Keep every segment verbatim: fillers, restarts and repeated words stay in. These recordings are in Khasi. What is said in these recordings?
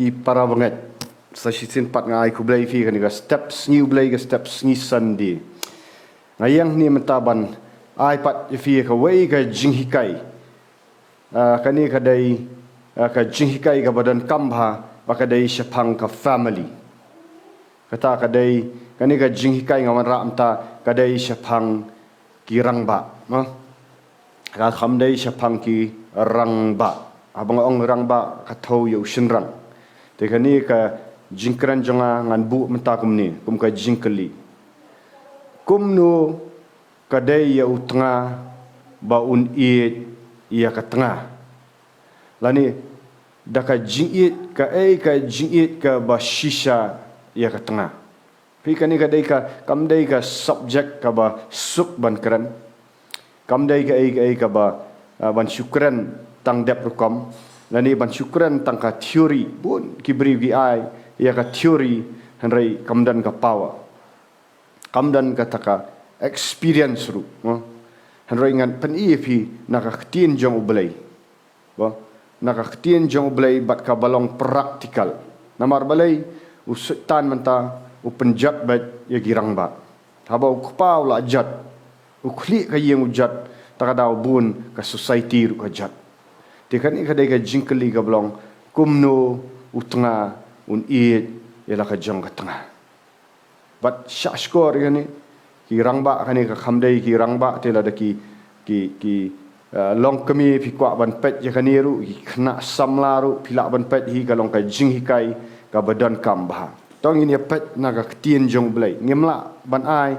Ki para bangeit, sa shisien pat nga ai khublei ïa phi kane ka step sngi U Blei, ka step sngi Sunday. Nga ïeng hangne mynta ban ai pat ïa phi kawei ka jinghikai. Ah, kane ka dei, ah, ka jinghikai kaba donkam bha, ba ka dei shaphang ka family. Kata ka dei, kane ka jinghikai nga wanrah mynta, ka dei shaphang ki rangbah, mo? Ka kam dei shaphang ki rangbah. Haba nga ong rangbah ka thew ïa u shynrang. Te kane ka jingkren jong nga ngan buh mynta kumne, kum ka jingkylli. Kumno ka dei ïa u tnga ba un ïeit ïa ka tnga? Lane da ka jingïeit, kaei ka jingïeit kaba shisha ïa ka tnga? Phi, kane ka dei ka, kam dei ka subject kaba suk ban kren. Kam dei kaei kaei kaba, ah, ban shu kren tang dep rukom. Lane ban shu kren tang ka theory. Bun ki briew ki ai ïa ka theory, hynrei kam don ka power. Kam don kata ka experience ruh, mo? Hynrei ngan pyni ïa phi na ka ktien jong U Blei. Ba, na ka ktien jong U Blei bad kaba long practical. Namar balei? U Soitan mynta u pynjot beit ïa ki rangbah. Haba u kpa u la jot, u khlieh ka ïing u jot, ta ka daw bun ka society ruh ka jot. Te kane ka dei ka jingkylli kaba long, kumno u tnga un ïeit ïa la ka jong ka tnga? Bad shah shkor ïa kane, ki rangbah kane ka kam dei ki rangbah, te lada ki, ki, ki, eh, longkmie phi kwah ban peit ïa kane ruh, ki khynnah samla ruh phi lah ban peit, hi ka long ka jinghikai kaba donkam bha. To ngin ïa peit na ka ktien jong U Blei. Ngim lah ban ai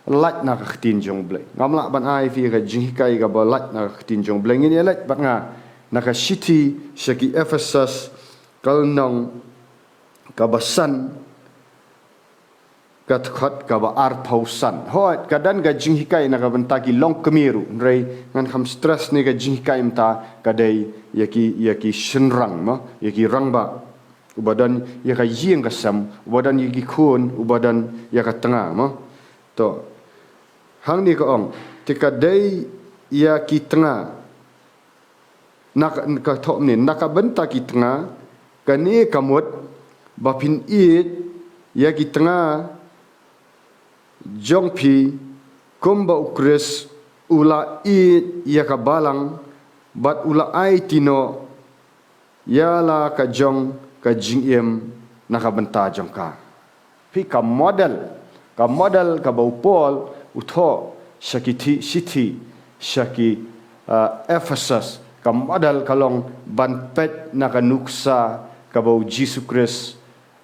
lait na ka ktien jong U Blei. Ngam lah ban ai phi ka jinghikai kaba lait na ka ktien jong U Blei. Ngin ïa leit bad nga na ka shithi sha ki Ephesus, ka lynnong kaba san, ka dkhot kaba arphew san. Hooid, ka don ka jinghikai na ka bynta ki longkmie ruh, hynrei ngan kham stress ne ka jinghikai mynta ka dei ïa ki, ïa ki shynrang, mo, ïa ki rangbah. Uba don ïa ka ïing ka sem, uba don ïa ki khun, uba don ïa ka tnga, mo. To. Hangne ka ong, te ka dei ïa ki tnga. Na ka, ka thoh mynne, na ka bynta ki tnga, kane ka mut ba phin ïeit ïa ki tnga jong phi, kumba U Khrist u la ïeit ïa ka balang, bad u la aiti noh ïa la ka jong ka jingim na ka bynta jong ka. Phi, ka model, ka model kaba u Paul u thoh sha ki thi, shithi sha ki, ah, Ephesus, ka model ka long ban peit na ka nuksa kaba U Jisu Khrist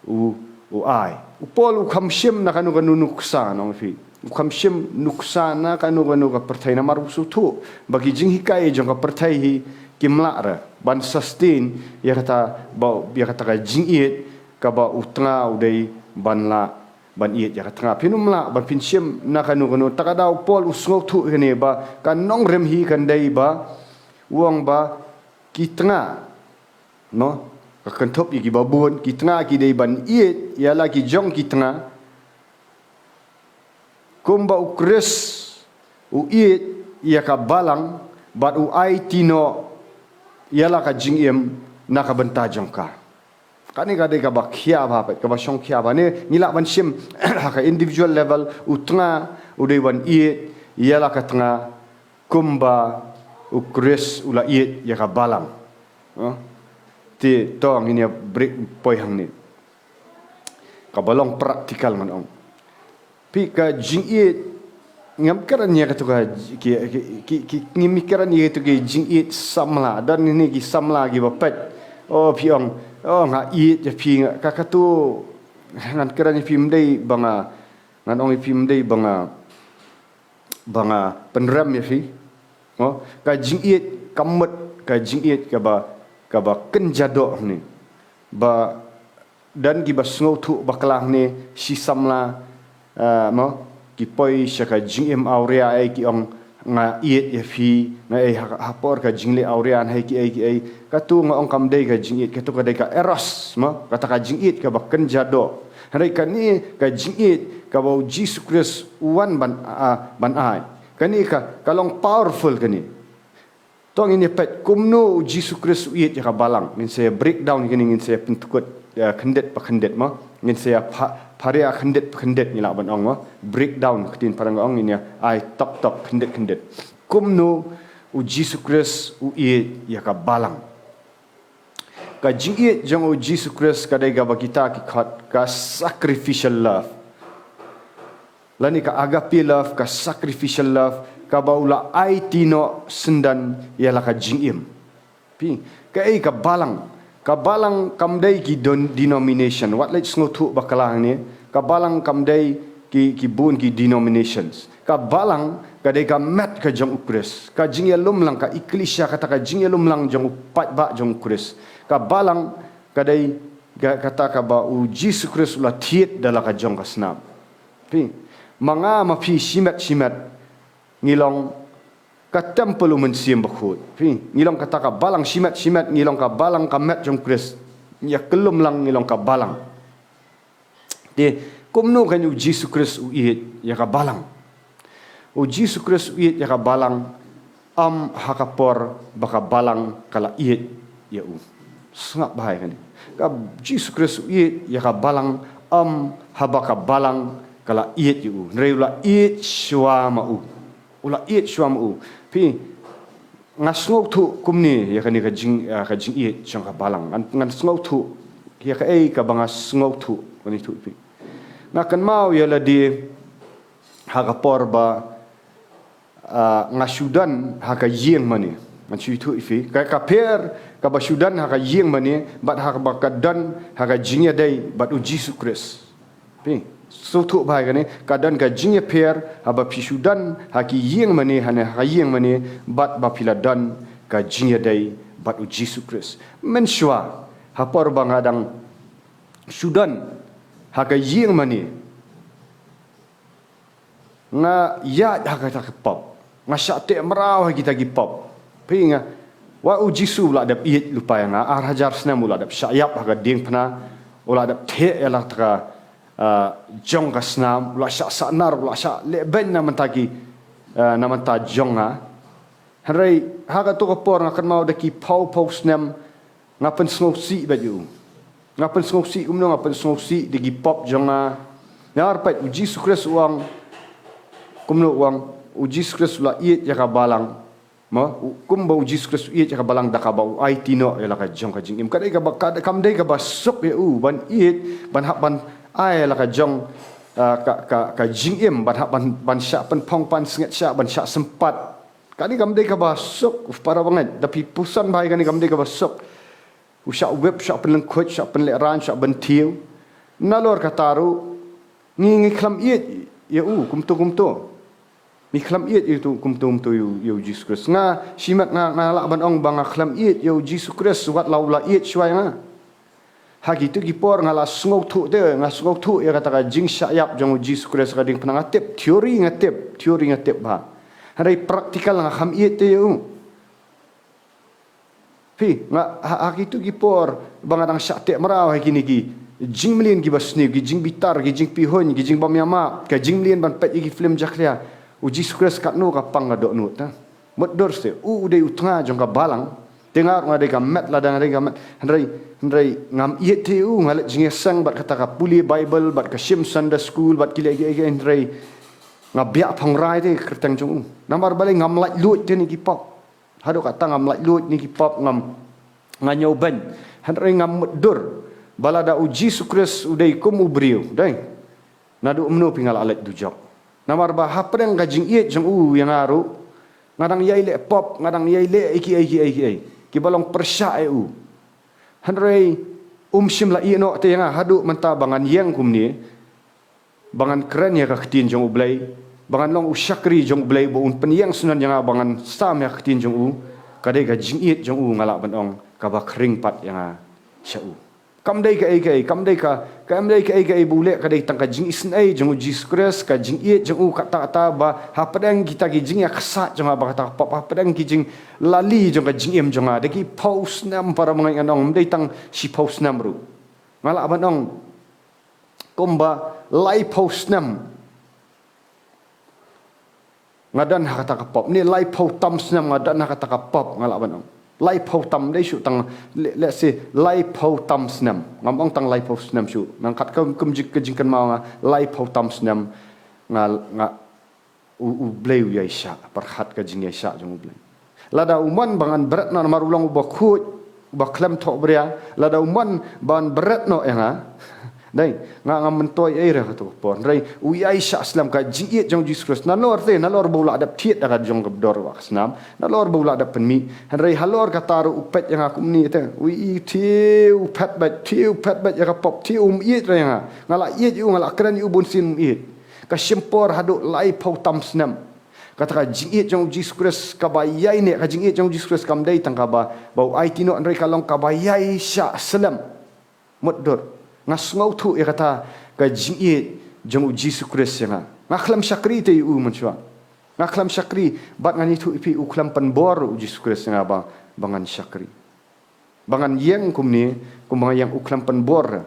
u, u ai. U Paul u kham shim na kano kano nuksa, nong phi. U kham shim nuksa na kano kano ka pyrthei, namar u sngewthuh ba ki jinghikai jong ka pyrthei hi kim lah re ban sustain ïa kata ba, ïa kata ka jingïeit kaba u tnga u dei ban lah ban ïeit ïa ka tnga. Phin ym lah ban phin shim na kano kano. Ta ka daw Paul u sngewthuh kane ba ka nongrim hi kan dei ba u ong ba ki tnga, no, ka kynthup ïa kiba bun, ki tnga ki dei ban ïeit ïa la ki jong ki tnga, kumba U Khrist u ïeit ïa ka balang, bad u aiti noh ïa la ka jingim na ka bynta jong ka. Kane ka dei kaba khia bha, kaba shong khia bha. Ne ngi lah ban shim ha ka individual level, u tnga u dei ban ïeit ïa la ka tnga kumba U Khrist u la ïeit ïa ka balang. Ha? Te to ngin ïa break poi hangne. Kaba long practical ngan ong. Phi, ka jingïeit, ngam kren ïa kato ka, ki, ki, ki, ki, ngim kren ïa kato ki jingïeit samla, don hangne ki samla kiba peit. Oh, phi ong, oh, nga ïeit ïa phi, nga, ka, kato, ngan kren ïa phi, ym dei ba nga, ngan ong ïa phi, ym dei ba nga, ba nga pynrem ïa phi. Oh, ka jingïeit, ka mut, ka jingïeit kaba, kaba kynja doh hangne. Ba don kiba sngewthuh bakla hangne, shi samla, ah, mo, ki poi sha ka jingim awria, eh, ki ong, nga ïeit ïa phi, nga, eh, ha, ha por ka jingleh awria, eh, ki, eh, ki, eh. Kato nga ong kam dei ka jingïeit, kato ka dei ka eros, mo, kata ka jingïeit kaba kynja doh. Hynrei kane ka jingïeit kaba U Jisu Khrist u wan ban, ah, ban ai. Kane ka, ka long powerful kane. To ngin ïa peit kumno U Jisu Khrist u ïeit ïa ka balang. Ngin sa ïa breakdown ïa kine, ngin sa ïa pynkut. eh, khyndiat pa khyndiat mo. Ngin sa ïa pha-, pharia khyndiat pa khyndiat ngi lah ban ong mo. Breakdown ka ktien phareng ong, ngin ïa ai tok tok khyndiat khyndiat. Kumno u Jisu Khrist u ïeit ïa ka balang. Ka jingïeit jong u Jisu Khrist ka dei kaba kita ki khot ka sacrificial love. Lane ka agape love, ka sacrificial love, kaba u la aiti noh syndon ïa la ka jingim. Phi, kaei ka balang? Ka balang kam dei ki don-, denomination. Wat leit sngewthuh bakla hangne. Ka balang kam dei ki, ki bun ki denominations. Ka balang ka dei ka met ka jong u Khrist. Ka jingïalumlang, ka ekklesia, kata ka jingïalumlang jong u paidbah jong u Khrist. Ka balang ka dei ka, kata kaba u Jisu Khrist u la thied da la ka jong ka snam. Phi, ma nga ma phi shimet shimet ngi long ka templ u Mynsiem Bakhuid. Phi, ngi long kata ka balang shimet shimet, ngi long ka balang ka met jong u Khrist. Ngi ïakynlumlang ngi long ka balang. Te, kumno kan u Jisu Khrist u ïeit ïa ka balang? U Jisu Khrist u ïeit ïa ka balang, ym ha ka por ba ka balang ka la ïeit ïa u. Sngap bha ïa kane. Ka Jisu Khrist u ïeit ïa ka balang, ym haba ka balang ka la ïeit ïa u. Hynrei u la ïeit shuwa ma u. U la ïeit shuwa ma u. Phi, nga sngewthuh kumne ïa kane ka jing, ah, ka jingïeit jong ka balang. Ngan, ngan sngewthuh ïa kaei kaba nga sngewthuh, ngan ïathuh ïa phi. Nga kynmaw ïa lade ha ka por ba, ah, nga shu don ha ka ïing mane. Ngan shu ïathuh ïa phi. Ka, ka pher kaba shu don ha ka ïing mane bad ha kaba ka don ha ka jingïadei bad u Jisu Khrist. Phi, sngewthuh bha ïa kane, ka don ka jingïapher haba phi shu don ha ki ïing mane, hane ha ka ïing mane, bad ba phi la don ka jingïadei bad u Jisu Khrist. Mynshuwa, ha por ba nga dang shu don ha ka ïing mane, nga ïaid ha kata ka pop. Nga shah teh mraw ha kita ki pop. Phi, nga, wat u Jisu u la dep ïeit lypa ïa nga, ar hajar snem u la dep shah ïap ha ka diengphna, u la dep teh ïa la ka, ah, jong ka snam, u la shah sahnar, u la shah lehbeiñ na bynta ki, ah, na bynta jong nga. Hynrei ha kato ka por nga kynmaw da ki phew phew snem, nga pynsngewsih bad ïa u. Nga pynsngewsih kumno? Nga pynsngewsih da ki pop jong nga. Nangta pat u Jisu Khrist u ong, kumno u ong, u Jisu Khrist u la ïeit ïa ka balang. Mo, u, kumba u Jisu Khrist u ïeit ïa ka balang da kaba u aiti noh ïa la ka jong ka jingim. Ka dei kaba, ka, kam dei kaba suk ïa u ban ïeit, ban hap ban ai ïa la ka jong, ah, ka, ka, ka jingim, ban hap ban, ban shah pynphong pansngiat, shah ban shah sympat. Kane kam dei kaba suk, para bangeit, da phi puson bha ïa kane, kam dei kaba suk. U shah wep, shah pynlyngkhuid, shah pynlehrain, shah bynthiew. Nalor kata ruh, ngi, ngi khlem ïeit ïa u kumto kumto. Ngi khlem ïeit ïa u kumto kumto ïa u, ïa u Jisu Khrist. Nga shimet nga, nga lah ban ong ba nga khlem ïeit ïa u Jisu Khrist wat la u la ïeit shuwa ïa nga. Ha kito ki por nga la sngewthuh te, nga sngewthuh ïa kata ka jingshah ïap jong u Jisu Khrist ha ka diengphna. Nga tip theory, nga tip theory, nga tip bha. Hynrei practical nga khlem ïeit te ïa u. Phi, nga, ha, ha kito ki por ba nga dang shah teh mraw ha kine ki jingmlien kiba sniew, ki jingbitar, ki jingpihuiñ, ki jingbym ïamap, ka jingmlien ban peit ïa ki film jakhlia. U Jisu Khrist katno ka pang ka dohnud, ha? Mutdur seh, u, u dei u tnga jong ka balang. Te nga ruh nga dei ka met, lada nga dei ka met. Hynrei, hynrei ngam ïeit te ïa u, nga leit jingïaseng bad kata ka pule Bible, bad ka shim Sunday school, bad ki leh ki, ki, hynrei nga biah phongrai te ka kyrteng jong u. Namar balei? Ngam laitluid te ne ki pop. Haduh katta ngam laitluid ne ki pop, ngam, nga ñiewbeiñ. Hynrei ngam mutdur ba lada u Jisu Khrist u dei kum u briew, dei, naduh mynno phi nga la leit dujok. Namar ba hapdeng ka jingïeit jong u ïa nga ruh, nga dang ïai leh pop, nga dang ïai leh ei ki, ei ki, ei ki, ei kiba long pyrshah ïa u. Hynrei um shym la ïehnoh te ïa nga haduh mynta ba ngan ïeng kumne, ba ngan kren ïa ka ktien jong U Blei, ba ngan long u shakri jong U Blei, ba un pynïeng syndon ïa nga, ba ngan sam ïa ka ktien jong u. Ka dei ka jingïeit jong u, nga lah ban ong, kaba khring pat ïa nga sha u. Kam dei kaei kaei, kam dei ka, kam dei kaei kaei ba u leh, ka dei tang ka jingisynei jong u Jisu Khrist, ka jingïeit jong u, kata kata ba hapdeng kita ki jingïaksaid jong nga bad kata ka pop, hapdeng ki jinglali jong ka jingim jong nga da ki phew snem, para bangeit, ngan ong, ym dei tang shiphew snem ruh. Nga lah ban ong, kumba laiphew snem nga don ha kata ka pop, ne laiphew tam snem nga don ha kata ka pop, nga lah ban ong. Laiphew tam dei shuh tang, le-, let's say, laiphew tam snem. Ngam ong tang laiphew snem shuh. Nang kat kum, kum jing, ka jingkynmaw nga, laiphew tam snem. Nga, nga, u, U Blei u ïaishah, pyrkhat ka jingïaishah jong U Blei. Lada u mon ba ngan bret noh namar u long uba khuid, uba khlem thohbria, lada u mon ba ngan bret noh ïa nga. Dei, nga ngam myntoi ei re ha kato ka por. Hynrei u ïaishah slem, ka jingïeit jong U Jisu Khrist. Nalor te, nalor ba u la dep thied da ka jong ka bdor wah ka snam. Nalor ba u la dep pynmih. Hynrei halor kata ruh u peit ïa nga kumne te. U ïeit te, u phet beit, te u phet beit ïa ka pop, te um ïeit re ïa nga. Nga la ïeit ïa u, nga la kren ïa u bun sien um ïeit. Ka shim por haduh laiphew tam snem. Kata ka jingïeit jong U Jisu Khrist kaba ïai neh, ka jingïeit jong U Jisu Khrist kam dei tang kaba, ba u aiti noh, hynrei ka long kaba ïaishah slem. Mutdur. Nga sngewthuh ïa kata ka jingïeit jong U Jisu Khrist ïa nga. Nga khlem shakri te ïa u mynshuwa. Nga khlem shakri, bad ngan ïathuh ïa phi, u khlem pynbor U Jisu Khrist ïa nga ba, ba ngan shakri. Ba ngan ïeng kumne, kumba nga ïeng, u khlem pynbor.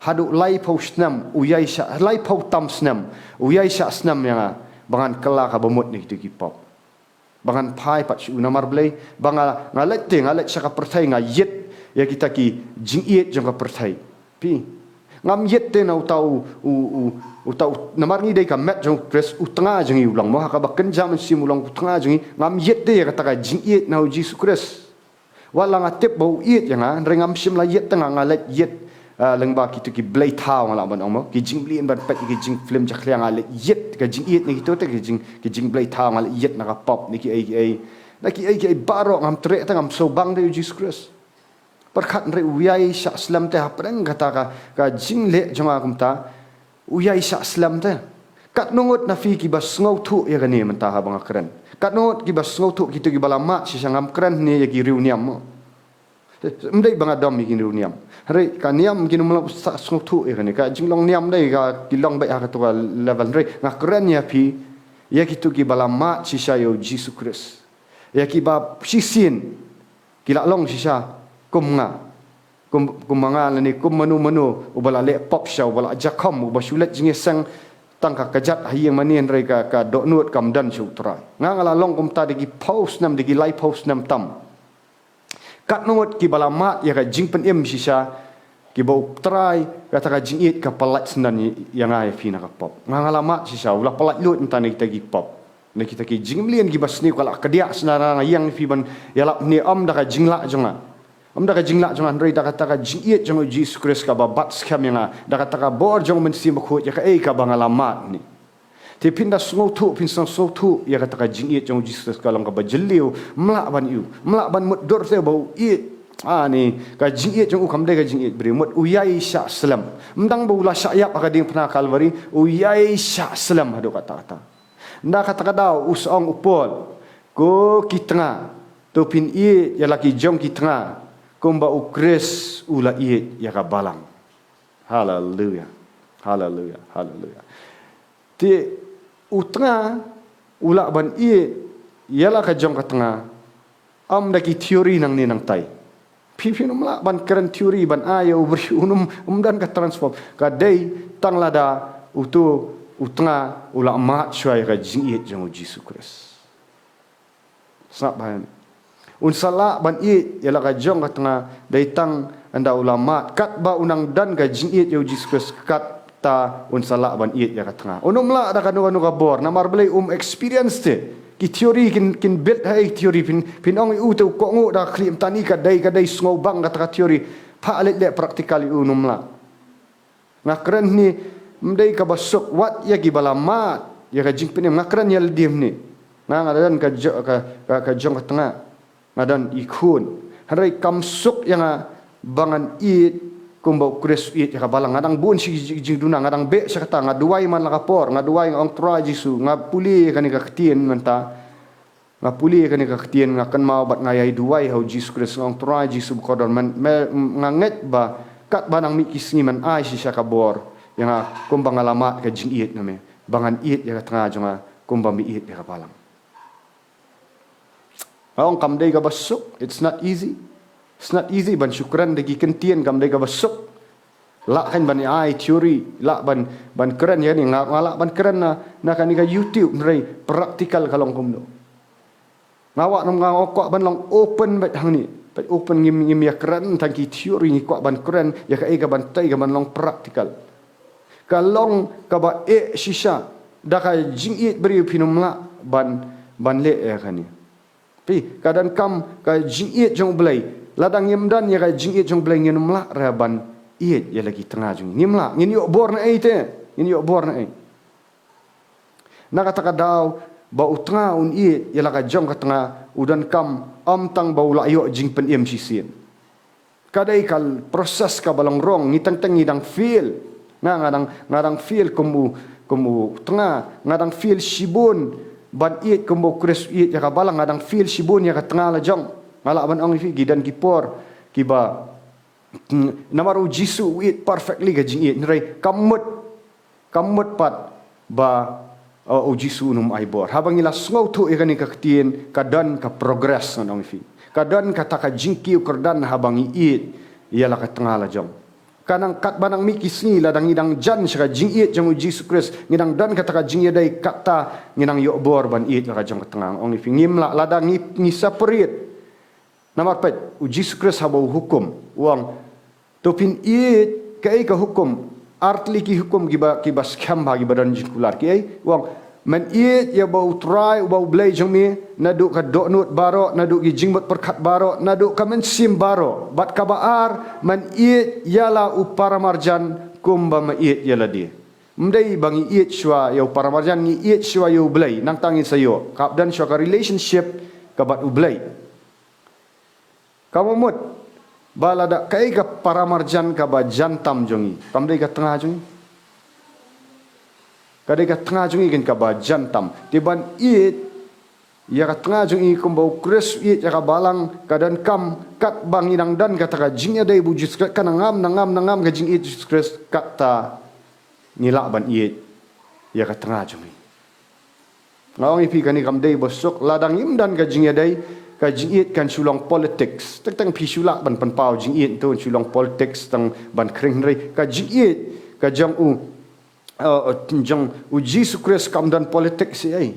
Haduh laiphew snem, u ïaishah, laiphew tam snem, u ïaishah slem ïa nga, ba ngan kylla kaba mut na kito ki pop. Ba ngan phai pat sha u namar balei, ba nga, nga leit te, nga leit sha ka pyrthei, nga ïit ïa kita ki jingïeit jong ka pyrthei. Phi. Ngam ïit te na uta u, u, u, uta u, namar ngi dei ka met jong U Khrist, u tnga jong ngi u long mo, ha kaba kynja mynsiem u long u tnga jong ngi, ngam ïit te ïa kata ka jingïeit na U Jisu Khrist. Wat la nga tip ba u ïeit ïa nga, hynrei ngam shym la ïit tang, nga leit ïit, ah, lyngba kito ki blei thaw, nga lah ban ong mo, ki jingmlien ban peit ki jingfilm jakhlia, nga leit ïit, ka jingïeit na kito te ki jing, ki jingblei thaw, nga leit ïit na ka pop, na kiei kiei. Na kiei kiei baroh ngam treh tang, ngam sngewbang te ïa U Jisu Khrist. Pyrkhat, hynrei u ïaishah slem te hapdeng kata ka, ka jingleh jong nga kumta. U ïaishah slem te. Katno ngut na phi kiba sngewthuh ïa kane mynta haba nga kren. Katno ngut kiba sngewthuh, kito kiba la mad shisha, ngam kren hangne ïa ki riewniam mo. Ym dei ba nga dom ïa ki riewniam. Hynrei ka niam kin ym lah sah sngewthuh ïa kane. Ka jinglong niam dei ka ki long beit ha kato ka level, hynrei nga kren ïa phi, ïa kito kiba la mad shisha ïa U Jisu Khrist. Ïa kiba shisien ki la long shisha kum nga. Kum, kum nga lane kum mano mano uba la leh pop shisha, uba la jakhom, uba shu leit jingïaseng tang ka kjat ha ïing mane, hynrei ka, ka dohnud kam don sha U Trai. Nga, nga la long kumta da ki phew snem, da ki laiphew snem tam. Katno ngut kiba la mad ïa ka jingpynim shisha, kiba U Trai kata ka jingïeit ka pyllait syndon ïa nga ïa phi na ka pop. Nga, nga la mad shisha, u la pyllait lut mynta na kita ki pop. Na kita ki jingmlien kiba sniew, ka la kdiah syndon, nga ïeng ïa phi ban ïalap hangne, ym da ka jinglah jong nga. Ym da ka jinglah jong nga, hynrei da kata ka jingïeit jong U Jisu Khrist kaba bat skhem ïa nga. Da kata ka bor jong U Mynsiem Bakhuid, ïa kaei kaba nga la mad hangne. Te phin da sngewthuh, phin sngewthuh ïa kata ka jingïeit jong U Jisu Khrist ka long kaba jylliew, ym lah ban ïoh, ym lah ban mutdur te ba u ïeit. Ani, ka jingïeit jong u kam dei ka jingïeit briew, mut u ïaishah slem. Ym dang ba u la shah ïap ha ka diengphna Kalbari, u ïaishah slem haduh katta katta. Ynda kata ka daw u sa ong u Paul, ko ki tnga, to phin ïeit ïa la ki jong ki tnga, kumba U Khrist u la ïeit ïa ka balang. Haleluya. Haleluya. Haleluya. Te u tnga u lah ban ïeit ïa la ka jong ka tnga, ym da ki theory nangne nangtai. Phi, phin ym lah ban kren theory ban ai ïa u briew, un ym, um don ka transform. Ka dei tang lada uto u tnga u la mad shuwa ïa ka jingïeit jong U Jisu Khrist. Sngap bha ïa. Un sa lah ban ïeit ïa la ka jong ka tnga, dei tang ynda u la mad, katba u nang don ka jingïeit ïa U Jisu Khrist, katta un sa lah ban ïeit ïa ka tnga. Un ym lah da kano kano ka bor, namar balei? Um experience te. Ki theory kin, kin build ha ei theory, phin, phin ong ïa u te u kohnguh da ka khlieh, mynta ni ka dei, ka dei sngewbang kata ka theory. Phah leit leh practical ïa u, un ym lah. Nga kren hangne, ym dei kaba suk, wat ïa kiba la mad ïa ka jingpynim, nga kren ïa lade hangne. Nga, nga don ka jo-, ka, ka, ka jong ka tnga. Nga don i khun. Hynrei kam suk ïa nga ba ngan ïeit kumba U Khrist u ïeit ïa ka balang. Nga dang bun shi jing, jingduna, nga dang beh sha kata, nga duwai man la ka por, nga duwai, nga ong, Trai Jisu, nga pule ïa kane ka ktien mynta. Nga pule ïa kane ka ktien, nga kynmaw bad nga ïai duwai ha U Jisu Khrist, nga ong, Trai Jisu bakordor, men, me, nga ngeit ba katba nang mih ki sngi men ai shisha ka bor ïa nga kumba nga la mad ka jingïeit na me, ba ngan ïeit ïa ka tnga jong nga kumba me ïeit ïa ka balang. Nga ong kam dei kaba suk, it's not easy. It's not easy ban shu kren da ki ktien, kam dei kaba suk. Lah kan ban ai theory, lah ban, ban kren ïa kane, nga, nga lah ban kren na, na kane ka YouTube, hynrei practical ka long kumno. Nga wad nym nga kwah ban long open bad hangne. Bad open ngim, ngim ïa kren tang ki theory, ngi kwah ban kren ïa kaei kaban tei kaban long practical. Ka long kaba eh shisha, da ka jingïeit briew phin nym lah ban, ban leh ïa kane. Phi, ka donkam ka jingïeit jong U Blei. Lada ngim don ïa ka jingïeit jong U Blei ngin nym lah ruh ban ïeit ïa la ki tnga jong ngi. Ngim lah, ngin ïoh bor naei te, ngin ïoh bor naei. Na kata ka daw ba u tnga un ïeit ïa la ka jong ka tnga, u donkam ym tang ba u la ïoh jingpynim shisien. Ka dei ka process kaba long wrong, ngi teng teng ngi dang fail. Nga, nga dang, nga dang fail kum u, kum u tnga, nga dang fail shibun ban ïeit kum ba u Khrist u ïeit ïa ka balang, nga dang fail shibun ïa ka tnga la jong. Nga lah ban ong ïa phi, ki don ki por kiba, hmm, namar u Jisu u ïeit perfectly ka jingïeit, hynrei kam mut, kam mut pat ba, uh, u Jisu un nym ai bor. Haba ngi la sngewthuh ïa kane ka ktien, ka don ka progress, ngan ong ïa phi. Ka don kata ka jingkiew kyrdan haba ngi ïeit ïa la ka tnga la jong. Ka nang, katba nang mih ki sngi, lada ngi dang jan sha ka jingïeit jong u Jisu Khrist, ngi dang don kata ka jingïadei, kata ngi nang ïoh bor ban ïeit la ka jong ka tnga, ngan ong ïa phi. Ngim lah, lada ngi, ngi separate. Namar peit, u Jisu Khrist haba u hukum, u ong, to phin ïeit, kaei ka hukum? Ar tylli ki hukum kiba, kiba skhem bha, kiba don jingkular. Kiei? U ong, men ïeit ïa uba u Trai, uba u Blei jong me naduh ka dohnud baroh, naduh ki jingmut pyrkhat baroh, naduh ka mynsiem baroh. Bad kaba ar, men ïeit ïa la u paramarjan kumba me ïeit ïa lade. Ym dei ba ngi ïeit shuwa ïa u paramarjan, ngi ïeit shuwa ïa u Blei, nangta ngin sa ïoh, ka don shuwa ka relationship ka bad u Blei. Ka mut ba lada kaei ka paramarjan kaba jan tam jong ngi, kam dei ka tnga jong ngi. Ka dei ka tnga jong ngi kan kaba jan tam. Te ban ïeit ïa ka tnga jong ngi kumba u Khrist u ïeit ïa ka balang, ka donkam katba ngi dang don kata ka jingïadei bad u Jisu Khrist, ka nang ngam, nang ngam, nang ngam ka jingïeit Jisu Khrist, kata ngi lah ban ïeit ïa ka tnga jong ngi. Nga ong ïa phi, kane kam dei ba suk. Lada ngim don ka jingïadei, ka jingïeit kan shu long politics. Teng teng phi shu lah ban pynpaw jingïeit, to shu long politics tang ban khring, hynrei ka jingïeit ka jong u, uh, jong u Jisu Khrist kam don politics ei.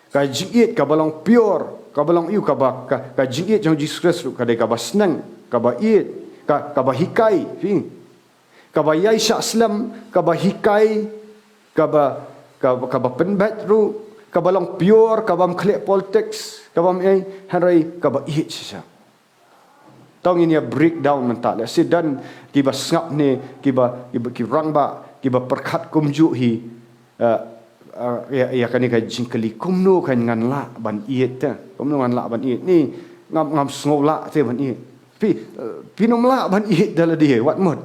Ka jingïeit kaba long pure, kaba long ïa u, kaba, ka, ka jingïeit jong u Jisu Khrist ruh ka dei kaba sneng, kaba ïeit, ka, kaba hikai, phi. Kaba ïai shah slem, kaba hikai, kaba, kaba, kaba pynbeit ruh, kaba long pure, kaba ym khleh politics, kaba ym ei, hynrei kaba ïeit shisha. To ngin ïa breakdown mynta, lehse don kiba sngap ne, kiba, kiba, ki rangbah, kiba pyrkhat kumjuh hi, eh, eh, ïa, ïa kane ka jingkylli, kumno kan ngan lah ban ïeit te? Kumno ngan lah ban ïeit? Ni, ngam, ngam sngew lah te ban ïeit. Phi, eh, phin ym lah ban ïeit da lade, wat mut.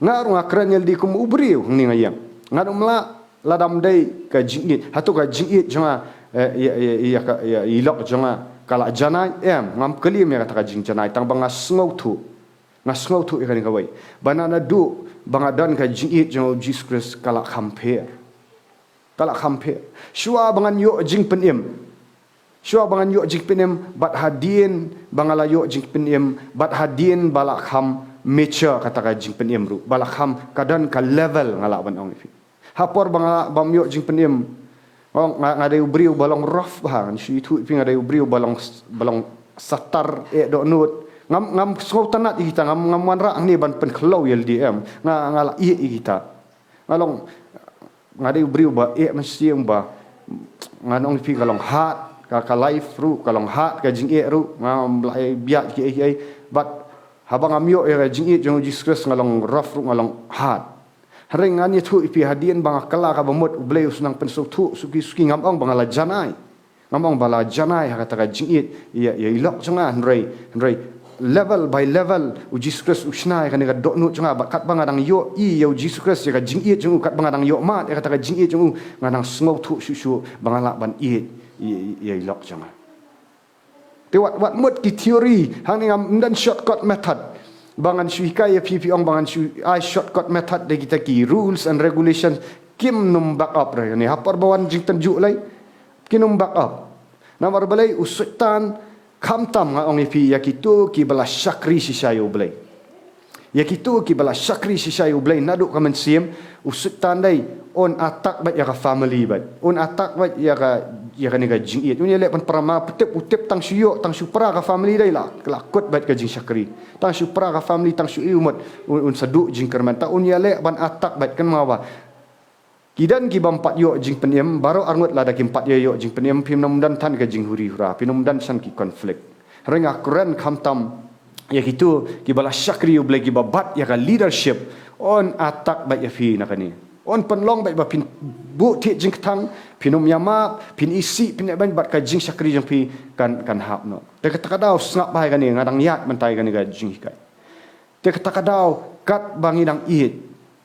Nga ruh nga kren ïa lade kum u briew, hangne nga ïeng. Ngan ym lah, lada ym dei ka jingïeit. Hato ka jingïeit jong nga, eh, ïa, ïa, ïa ka, ïa, ïa i lok jong nga ka la janai? Em, ngam kylli ïa kata ka jingjanai, tang ba nga sngewthuh. Nga sngewthuh ïa kane kawei. Ba na, naduh ba nga don ka jingïeit jong u Jisu Khrist, ka la kham pher. Ka la kham pher. Shuwa ba ngan ïoh jingpynim. Shuwa ba ngan ïoh jingpynim, bad hadien ba nga la ïoh jingpynim, bad hadien ba la kham mature kata ka jingpynim ruh, ba la kham, ka don ka level, nga lah ban ong ïa phi. Ha por ba nga, bym ïoh jingpynim, nga, nga, nga dei u briew ba long rough bha, ngan shu ïathuh ïa phi, nga dei u briew ba long, ba long satar, eh, dohnud. Ngam, ngam sngewtynnad ïa kita, ngam, ngam wanrah hangne ban pynkhyllew ïa lade, em. Nga, nga la ïeit ïa kita. Nga long, nga dei u briew ba eh mynsiem, ba ngan ong ïa phi, ka long hard ka, ka life ruh, ka long hard ka jingeh ruh, ngam lah ïa bieit kiei kiei. Bad haba ngam ïoh ïa ka jingïeit jong u Jisu Khrist, nga long rough ruh, nga long hard. Hynrei ngan ïathuh ïa phi, hadien ba nga kylla kaba mut, U Blei u sa nang pynsngewthuh suki suki. Ngam ong ba nga la janai. Ngam ong ba la janai ha kata ka jingïeit ïa, ïa i lok jong nga, hynrei, hynrei level by level u Jisu Khrist u shna ïa kane ka dohnud jong nga, bad katba nga dang ïohi ïa u Jisu Khrist, ïa ka jingïeit jong u, katba nga dang ïohmad ïa kata ka jingïeit jong u, nga dang sngewthuh shuh shuh ba nga lah ban ïeit ïa, ïa, ïa i lok jong nga. Te wat, wat mut ki theory, hangne ngam don shortcut method ba ngan shu hikai ïa phi, phi ong ba ngan shu ai shortcut method da kita ki rules and regulations, kim nym back up re ne ha por ba wan jingtynjuh lei. Kim nym back up. Namar balei? U Soitan, khamtam, nga ong ïa phi, ïa kito kiba la shakri shisha ïa U Blei. Ïa kito kiba la shakri shisha ïa U Blei naduh ka mynsiem, u Soitan dei un attack beit ïa ka family beit. Un attack beit ïa ka, Ïa kane ka jingïeit. Un ïaleh ban para ma, pyntip, u tip tang shu ïoh, tang shu para ka family dei la, la kut bad ka jingshakri. Tang shu para ka family, tang shu ïoh mut, un, un sa duh jingkyrmen. Te un ïaleh ban attack bad kynmaw ba ki don ki bym pat ïoh jingpynim, baroh arngut lada kim pat ïoh jingpynim, phim nym don than ka jinghuri hura, phim nym don than ki conflict. Hynrei nga kren khamtam ïa kito kiba la shakri ïa U Blei, kiba bat ïa ka leadership, un attack bad ïa phi na kane. Un pynlong bad ba phin buh thied jingkthang, phin ym ïa map, phin isih, phin ïa ban bad ka jingshakri jong phi kan, kan hap noh. Te kata ka daw sngap bha ïa kane, nga dang ïaid mynta ïa kane ka jinghikai. Te kata ka daw katba ngi dang ïeit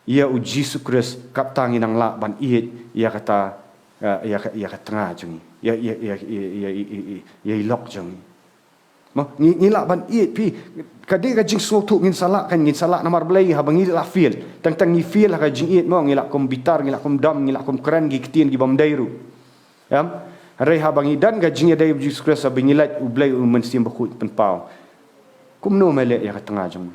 ïa U Jisu Khrist, katta ngi dang lah ban ïeit ïa kata, eh, ïa ka, ïa ka tnga jong ngi, ïa, ïa i lok jong ngi. Mo, ngi, ngi lah ban ïeit phi. Ka dei ka jingsngewthuh, ngin sa lah kan, ngin sa lah namar balei, haba ngi lah fail. Tang tang ngi fail ha ka jingïeit mo, ngi lah kum bitar, ngi lah kum dom, ngi lah kum kren ki ktien ki bym dei ruh. Em? Hynrei haba ngi don ka jingïadei bad U Jisu Khrist, haba ngi lait, U Blei U Mynsiem Bakhuid pynpaw. Kumno me leh ïa ka tnga jong me?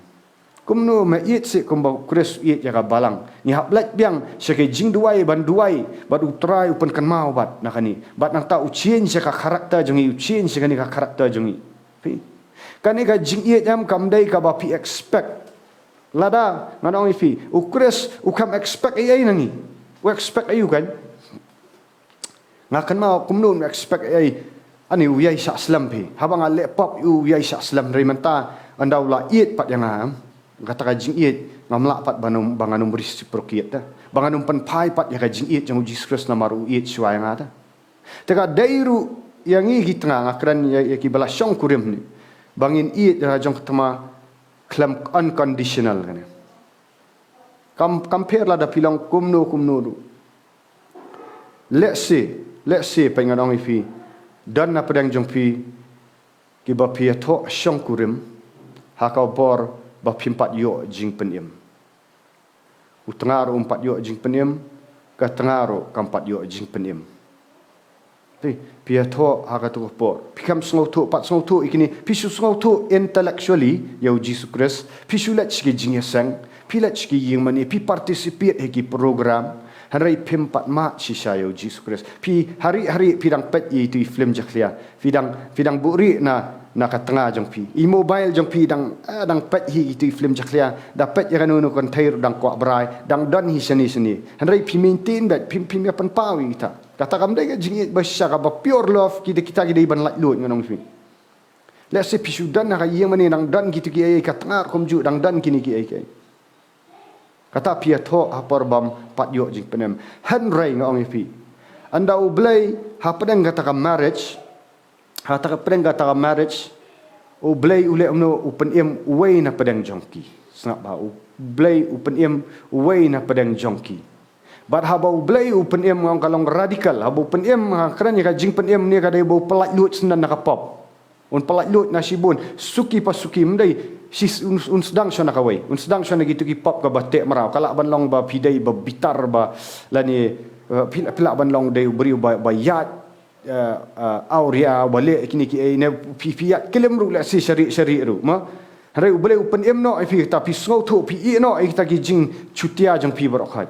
Kumno me ïeit seh kumba U Khrist u ïeit ïa ka balang? Ngi hap lait biang sha ka jingduwai ban duwai bad U Trai u pynkynmaw bad na kane. Bad nangta u change sha ka character jong ngi, u change sha kane ka character jong ngi. Phi. Kane ka jingïeit em kam dei kaba phi expect. Lada ngan ong ïa phi, U Khrist u kam expect ei ei na ngi. U expect aïu kan? Nga kynmaw kumno un expect ei, ani u ïai shah slem phi. Haba nga leh pop u ïai shah slem, hynrei mynta ynda u la ïeit pat ïa nga, em? Kata ka jingïeit ngam lah pat ban ym, ba ngan ym reciprocate te. Ba ngan ym pynphai pat ïa ka jingïeit jong U Jisu Khrist namar u ïeit shuwa ïa nga te. Te ka dei ruh ïa ngi ki tnga, nga kren ïa, ïa kiba la shongkurim hangne, ba ngin ïeit ïa la jong ka tnga khlem unconditional kane. Kam, kam pher lada phi long kumno kumno ruh. Let's say, let's say, peit ngan ong ïa phi, don na pdeng jong phi kiba phi ïathoh shongkurim ha ka bor ba phim pat ïoh jingpynim. U tnga ruh um pat ïoh jingpynim, ka tnga ruh kam pat ïoh jingpynim. Phi, phi ïathoh ha katu ka por. Phi kam sngewthuh, pat sngewthuh ïa kine. Phi shu sngewthuh intellectually ïa U Jisu Khrist. Phi shu leit sha ki jingïaseng. Phi leit sha ki ïingmane. Phi participate ha ki program. Hynrei phim pat mad shisha ïa U Jisu Khrist. Phi hari hari phi dang peit ïa itu i film jakhlia. Phi dang, phi dang buhrieh na, na ka tnga jong phi. I mobile jong phi dang, eh, dang peit hi itu i film jakhlia. Da peit ïa kano kano ka kynthei ruh dang kwah brai. Dang don hi shane shane. Hynrei phi maintain beit, phim, phim ïa pynpaw ïa kita. Kata kam dei ka jingïeit ba shisha, kaba pure love, kita, kita ki dei ban laitluid ngan ong ïa phi. Let's say phi shu don ha ka ïingmane dang don kito kiei, ka tnga ruh kumjuh dang don kine kiei kiei. Kata phi ïathoh ha por bym pat ïoh jingpynim. Hynrei nga ong ïa phi, ynda U Blei hapdeng kata ka marriage, ha kata ka pdeng kata ka marriage, U Blei u leh kumno? U pynim uwei na pdeng jong ki. Sngap bha, U Blei u pynim uwei na pdeng jong ki. Bad haba U Blei u pynim, nga ong ka long radical. Haba u pynim, nga kren ïa ka jingpynim ne ka dei ba u pyllait luid syndon na ka pop. Un pyllait luid na shibun, suki pa suki, ym dei shi, un, un sdang shwa na kawei. Un sdang shwa na kitu ki pop kaba teh mraw. Ka lah ban long ba phi dei ba bitar ba lane, eh, phi, phi lah ban long dei u briew ba, ba ïaid, eh, eh, awria, ba leh kine kiei, ne phi, phi ïaid klim ruh, lehse sharieh sharieh ruh, mo. Hynrei U Blei u pynim noh ïa phi, kata phi sngewthuh, phi ïeh noh ïa kita ki jingshutia jong phi baroh khoit.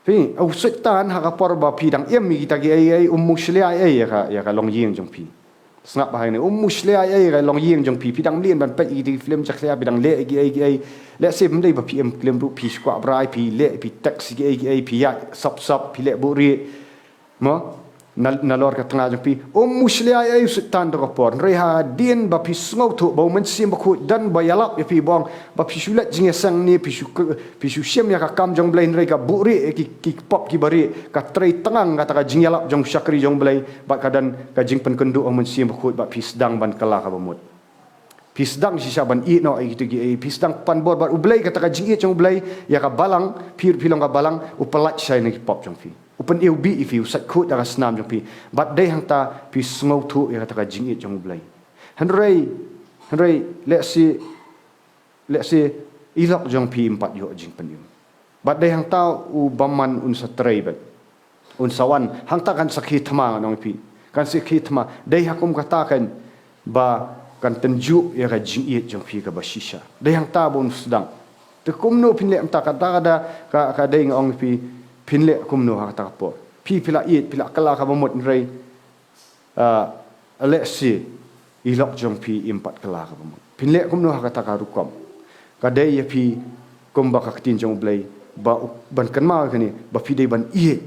Phi, u Soitan ha ka por ba phi dang im ïa kita kiei kiei, um mushlia ei ei ïa ka, ïa ka longïing jong phi. Sngap bha hangne, um mushlia ei ei ïa ka longïing jong phi. Phi dang mlien ban peit ïa kita ki film jakhlia, phi dang leh kiei kiei. Lehse ym dei ba phi im klim ruh, phi shu kwah brai, phi leh, phi text kiei kiei, phi ïaid sop sop, phi leh buhrieh. Mo? Na, nalor ka tnga jong phi. Um mushlia ei ei u Soitan ha ka por. Hynrei hadien ba phi sngewthuh ba U Mynsiem Bakhuid don ba ïalap ïa phi, ba ong ba phi shu leit jingïaseng ne phi shu, phi shu shim ïa ka kam jong U Blei, hynrei ka buhrieh ïa ki, ki pop kiba rieh, ka trei tngan kata ka jingïalap jong u shakri jong U Blei, bad ka don ka jingpynkynduh U Mynsiem Bakhuid, bad phi sdang ban kylla kaba mut. Phi sdang shisha ban ïeh noh ïa kitu kiei, phi sdang pan bor bad U Blei, kata ka jingïeit jong U Blei ïa ka balang, phi, phi long ka balang, u pyllait shai na ki pop jong phi. U pyniwbih ïa phi, u sait khuid da ka snam jong phi. Bad dei hangta phi sngewthuh ïa kata ka jingïeit jong U Blei. Hynrei, hynrei, lehse, lehse i lok jong phi ym pat ïoh jingpynim. Bad dei hangta u bymman un sa trei bad un sa wan, hangta kan sa khie thma, ngan ong ïa phi. Kan sa khie thma. Dei ha kum kata kan ba kan tynjuh ïa ka jingïeit jong phi kaba shisha. Dei hangta ba un sdang. Te kumno phin leh mynta, kata ka da, ka, ka dei, nga ong ïa phi, phin leh kumno ha kata ka por. Phi, phi la ïeit, phi la kylla ka bamut, hynrei, ah, lehse i lok jong phi im pat kylla ka bamut. Phin leh kumno ha kata ka rukom? Ka dei ïa phi kumba ka ktien jong U Blei ba u, ban kynmaw ïa kane, ba phi dei ban ïeit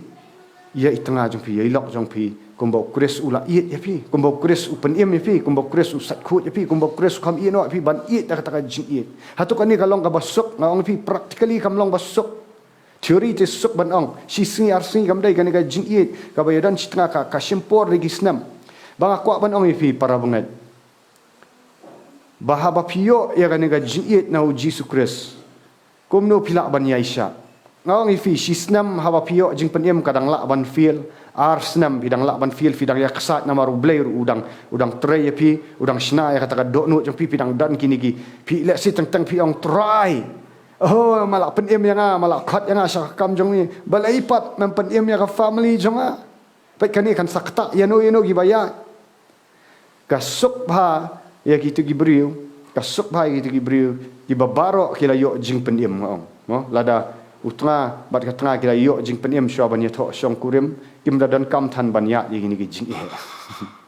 ïa i tnga jong phi, ïa i lok jong phi, kumba U Khrist u la ïeit ïa phi, kumba U Khrist u pynim ïa phi, kumba U Khrist u sait khuid ïa phi, kumba U Khrist u kham ïehnoh ïa phi, ban ïeit da kata ka jingïeit. Hato kane ka long kaba suk? Nga ong ïa phi, practically kam long ba suk. Theory te suk ban ong, shi sngi ar sngi kam dei. Kane ka jingïeit kaba ïadon shi tnga ka, ka shim por da ki snem. Ba nga kwah ban ong ïa phi para bangeit, ba haba phi ïoh ïa kane ka jingïeit na U Jisu Khrist, kumno phi lah ban ïaishah? Nga ong ïa phi, shi snem haba phi ïoh jingpynim ka dang lah ban fail. Ar snem phi dang lah ban fail, phi dang ïaksaid namar U Blei ruh u dang, u dang trei ïa phi, u dang shna ïa kata ka dohnud jong phi, phi dang don kine ki, phi lehse teng teng phi ong trai. Oh, ma la pynim ïa nga, ma la khot ïa nga sha ka kam jong me. Balei pat mem pynim ïa ka family jong nga? Peit kane kan sa ktah ïano ïano kiba ïaid. Ka suk bha ïa kito ki briew, ka suk bha ïa kito ki briew kiba baroh ki la ïoh jingpynim, nga ong. Mo, lada u tnga bad ka tnga ki la ïoh jingpynim shuwa ban ïathoh shongkurim, kim da donkam than ban ïaid ïa kine ki jingeh.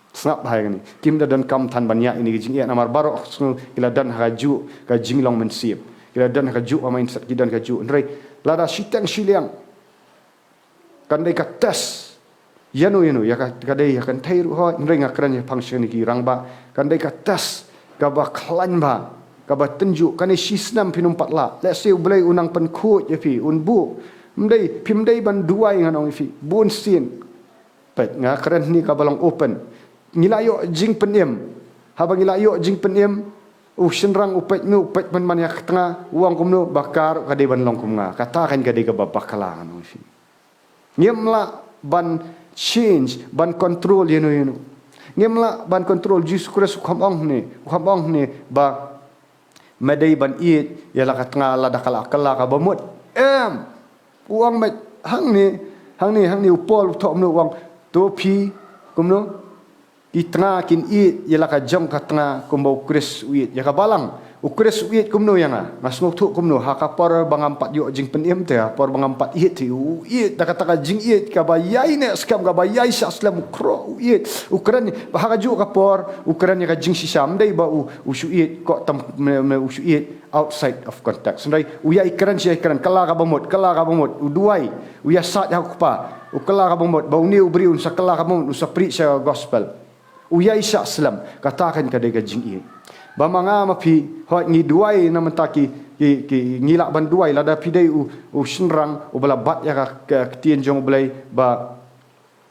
Sngap bha ïa kane. Kim da donkam than ban ïaid ïa kine ki jingeh namar baroh ki la don ha kajuh ka jinglong mynsiem. Ki la don ha kajuh ka mindset, ki don kajuh. Hynrei lada shiteng shiliang, kan dei ka test. Ïano ïano, ïa ka, ka dei ïa ka kynthei ruh hooid, hynrei nga kren shaphang shane ki rangbah. Kan dei ka test kaba khlaiñ bha, kaba tynjuh. Kane shi snem phin ym pat lah. Lehse U Blei u nang pynkhuid ïa phi, un buh. Ym dei, phim dei ban duwai, ngan ong ïa phi, bunsien. Peit, nga kren hangne kaba long open. Ngi la ïoh jingpynim. Haba ngi la ïoh jingpynim, u shynrang u peit, u peit pynban ïa ka tnga, u ong kumno, ba ka ruh ka dei ban long kum nga. Kata kan ka dei kaba bakla, ngan ong ïa phi. Ngim lah ban change, ban control ïano ïano. Ngim lah ban control. Jisu Khrist u kham ong hangne, u kham ong hangne ba me dei ban ïeit ïa la ka tnga lada ka la kylla ka bamut. Em. U ong, mut hangne, hangne, hangne u Paul u thoh kumno, u ong, to phi kumno? Ki tnga kin ïeit ïa la ka jong ka tnga kumba U Khrist u ïeit ïa ka balang. U Khrist u ïeit kumno ïa nga? Nga sngewthuh kumno? Ha ka por ba ngam pat ïoh jingpynim te, ha por ba ngam pat ïeit te, u ïeit da kata ka jingïeit kaba ïai neh skhem, kaba ïai shah slem, u khroh, u ïeit. U kren ha kajuh ka por, u kren ïa ka jingshisha. Ym dei ba u, u shu ïeit, ko tam, me, me, u shu ïeit outside of context. Hynrei u ïai kren, ïai kren, kylla ka bamut, kylla ka bamut, u duwai, u ïasaid ha u Kpa, u kylla ka bamut, ba une u briew un sa kylla ka bamut, un sa preach ïa ka gospel. U ïai shah slem, kata kan ka dei ka jingïeit. Ba ma nga ma phi, hooid ngi duwai na mynta ki, ki, ki, ngi lah ban duwai, lada phi dei u, u shynrang uba la bat ïa ka, ka ktien jong U Blei ba,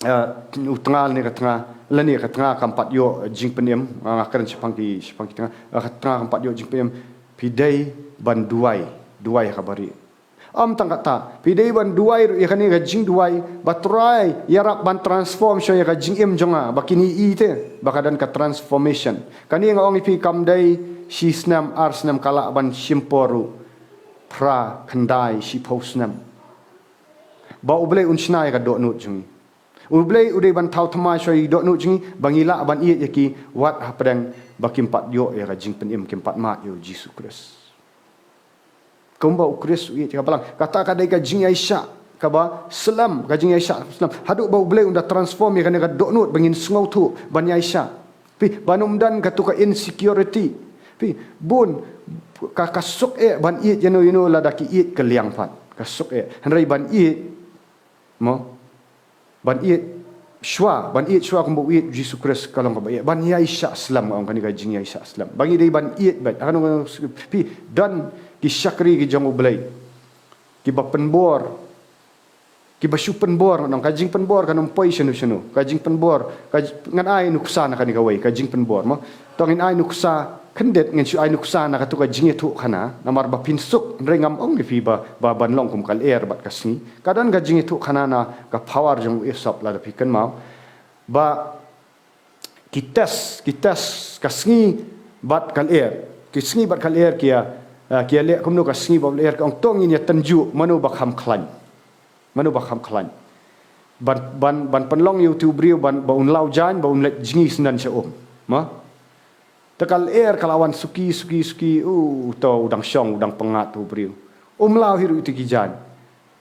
eh, u tnga lane ka tnga, lane ka tnga kam pat ïoh jingpynim, nga, nga kren shaphang ki, shaphang ki tnga, eh, ka tnga kam pat ïoh jingpynim, phi dei ban duwai, duwai ha kaba rieh. Ym tang kata, phi dei ban duwai ruh ïa kane ka jingduwai, ba Trai ïarap ban transform shuwa ïa ka jingim jong nga, ba kin ïohi te, ba ka don ka transformation. Kane nga ong ïa phi kam dei shi snem, ar snem, ka lah ban shim por ruh phra, khyndai, shiphew snem. Ba U Blei un shna ïa ka dohnud jong ngi. U Blei u dei ban thaw thymmai shuwa ïa ki dohnud jong ngi, ba ngi lah ban ïeit ïa ki wat hapdeng ba kim pat ïoh ïa ka jingpynim, kim pat mad ïa U Jisu Khrist. Kumba U Khrist u ïeit ïa ka balang. Kata ka dei ka jingïaishah kaba slem, ka jingïaishah slem. Haduh ba U Blei un da transform ïa kane ka dohnud ba ngin sngewthuh ban ïaishah. Phi, ban ym don kato ka insecurity. Phi, bun ka, ka suk eh ban ïeit ïano ïano lada ki ïeit kylliang pat. Ka suk eh. Hynrei ban ïeit, mo, ban ïeit shuwa, ban ïeit shuwa kumba u ïeit Jisu Khrist ka long kaba ïeit. Ban ïaishah slem, nga ong kane ka jingïaishah slem. Ba ngi dei ban ïeit beit. Hangno, phi, don ki shakri ki jong U Blei kiba pynbor, kiba shu pynbor, ngan ong, ka jingpynbor kan ym poi shano shano. Ka jingpynbor, ka j-, ngan ai nuksa na kane kawei, ka jingpynbor, mo. To ngin ai nuksa khyndiat, ngin shu ai nuksa na kato ka jingïathuhkhana, namar ba phin suk, hynrei ngam ong ïa phi ba, ba ban long kum ka lyer bad ka sngi. Ka don ka jingïathuhkhana na ka power jong u Esop, lada phi kynmaw. Ba ki test, ki test ka sngi bad ka lyer. Ki sngi bad ka lyer ki ïa, ah, ki ïaleh kumno? Ka sngi bad ka lyer ka ong, to ngin ïa tynjuh mano ba kham khlaiñ. Mano ba kham khlaiñ. Ban, ban, ban pynlong ïa uto u briew ban, ba un law jaiñ, ba un leit jngi syndon sha um. Mo? Te ka lyer ka la wan suki, suki, suki, u, to u dang shong, u dang pyngngad uto u briew. Um law hi ruh ïa uto ki jaiñ.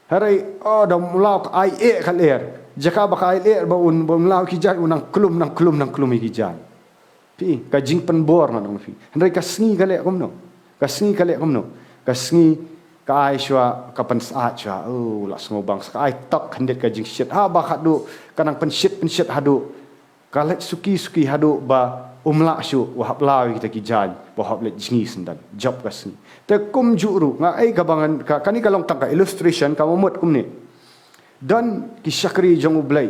Hynrei, oh, da um law ka ai eh ka lyer. Jaka ba ka ai lyer ba un, ba um law ki jaiñ, u nang klum, nang klum, nang klum ïa ki jaiñ. Phi, ka jingpynbor ngan ong phi. Hynrei ka sngi ka leh kumno? Ka sngi ka leh kumno? Ka sngi ka ai shuwa, ka pynsyaid shuwa. Oh, la sngewbang sa ka ai tok khyndiat ka jingshit. Haba haduh, ka nang pynshit, pynshit haduh. Ka leit suki, suki haduh ba um lah shuh, u hap law ïa kita ki jaiñ, ba u hap leit jngi syndon. Jop ka sngi. Te kumjuh ruh, nga ai ka ba ngan, ka, kane ka long tang ka illustration, ka mut kumne. Don ki shakri jong U Blei.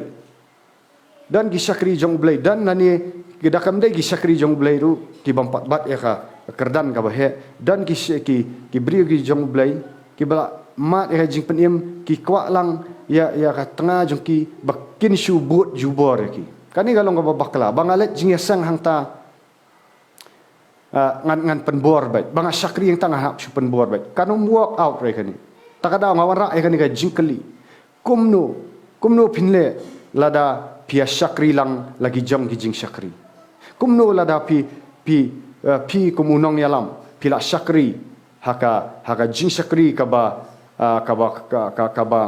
Don ki shakri jong U Blei. Don lane, ki da kam dei ki shakri jong U Blei ruh, ki bym pat bat ïa ka kyrdan kaba heh. Don ki sh-, ki, ki briew ki jong U Blei, kiba la mad ïa ka jingpynim, ki kwah lang ïa, ïa ka tnga jong ki ba kin shu bud jubor ïa ki. Kane ka long kaba bakla, ba nga leit jingïaseng hangta, ah, ngan, ngan pynbor beit, ba nga shakri hangta ngan hap shu pynbor beit. Kan ym work out re kane. Ta ka daw nga wanrah ïa kane ka jingkylli. Kumno, kumno phin leh lada phi ïa shakri lang la ki jong ki jingshakri? Kumno lada phi, phi, eh, phi kum u nongïalam, phi la shakri ha ka, ha ka jingshakri kaba, ah, kaba, ka, ka, kaba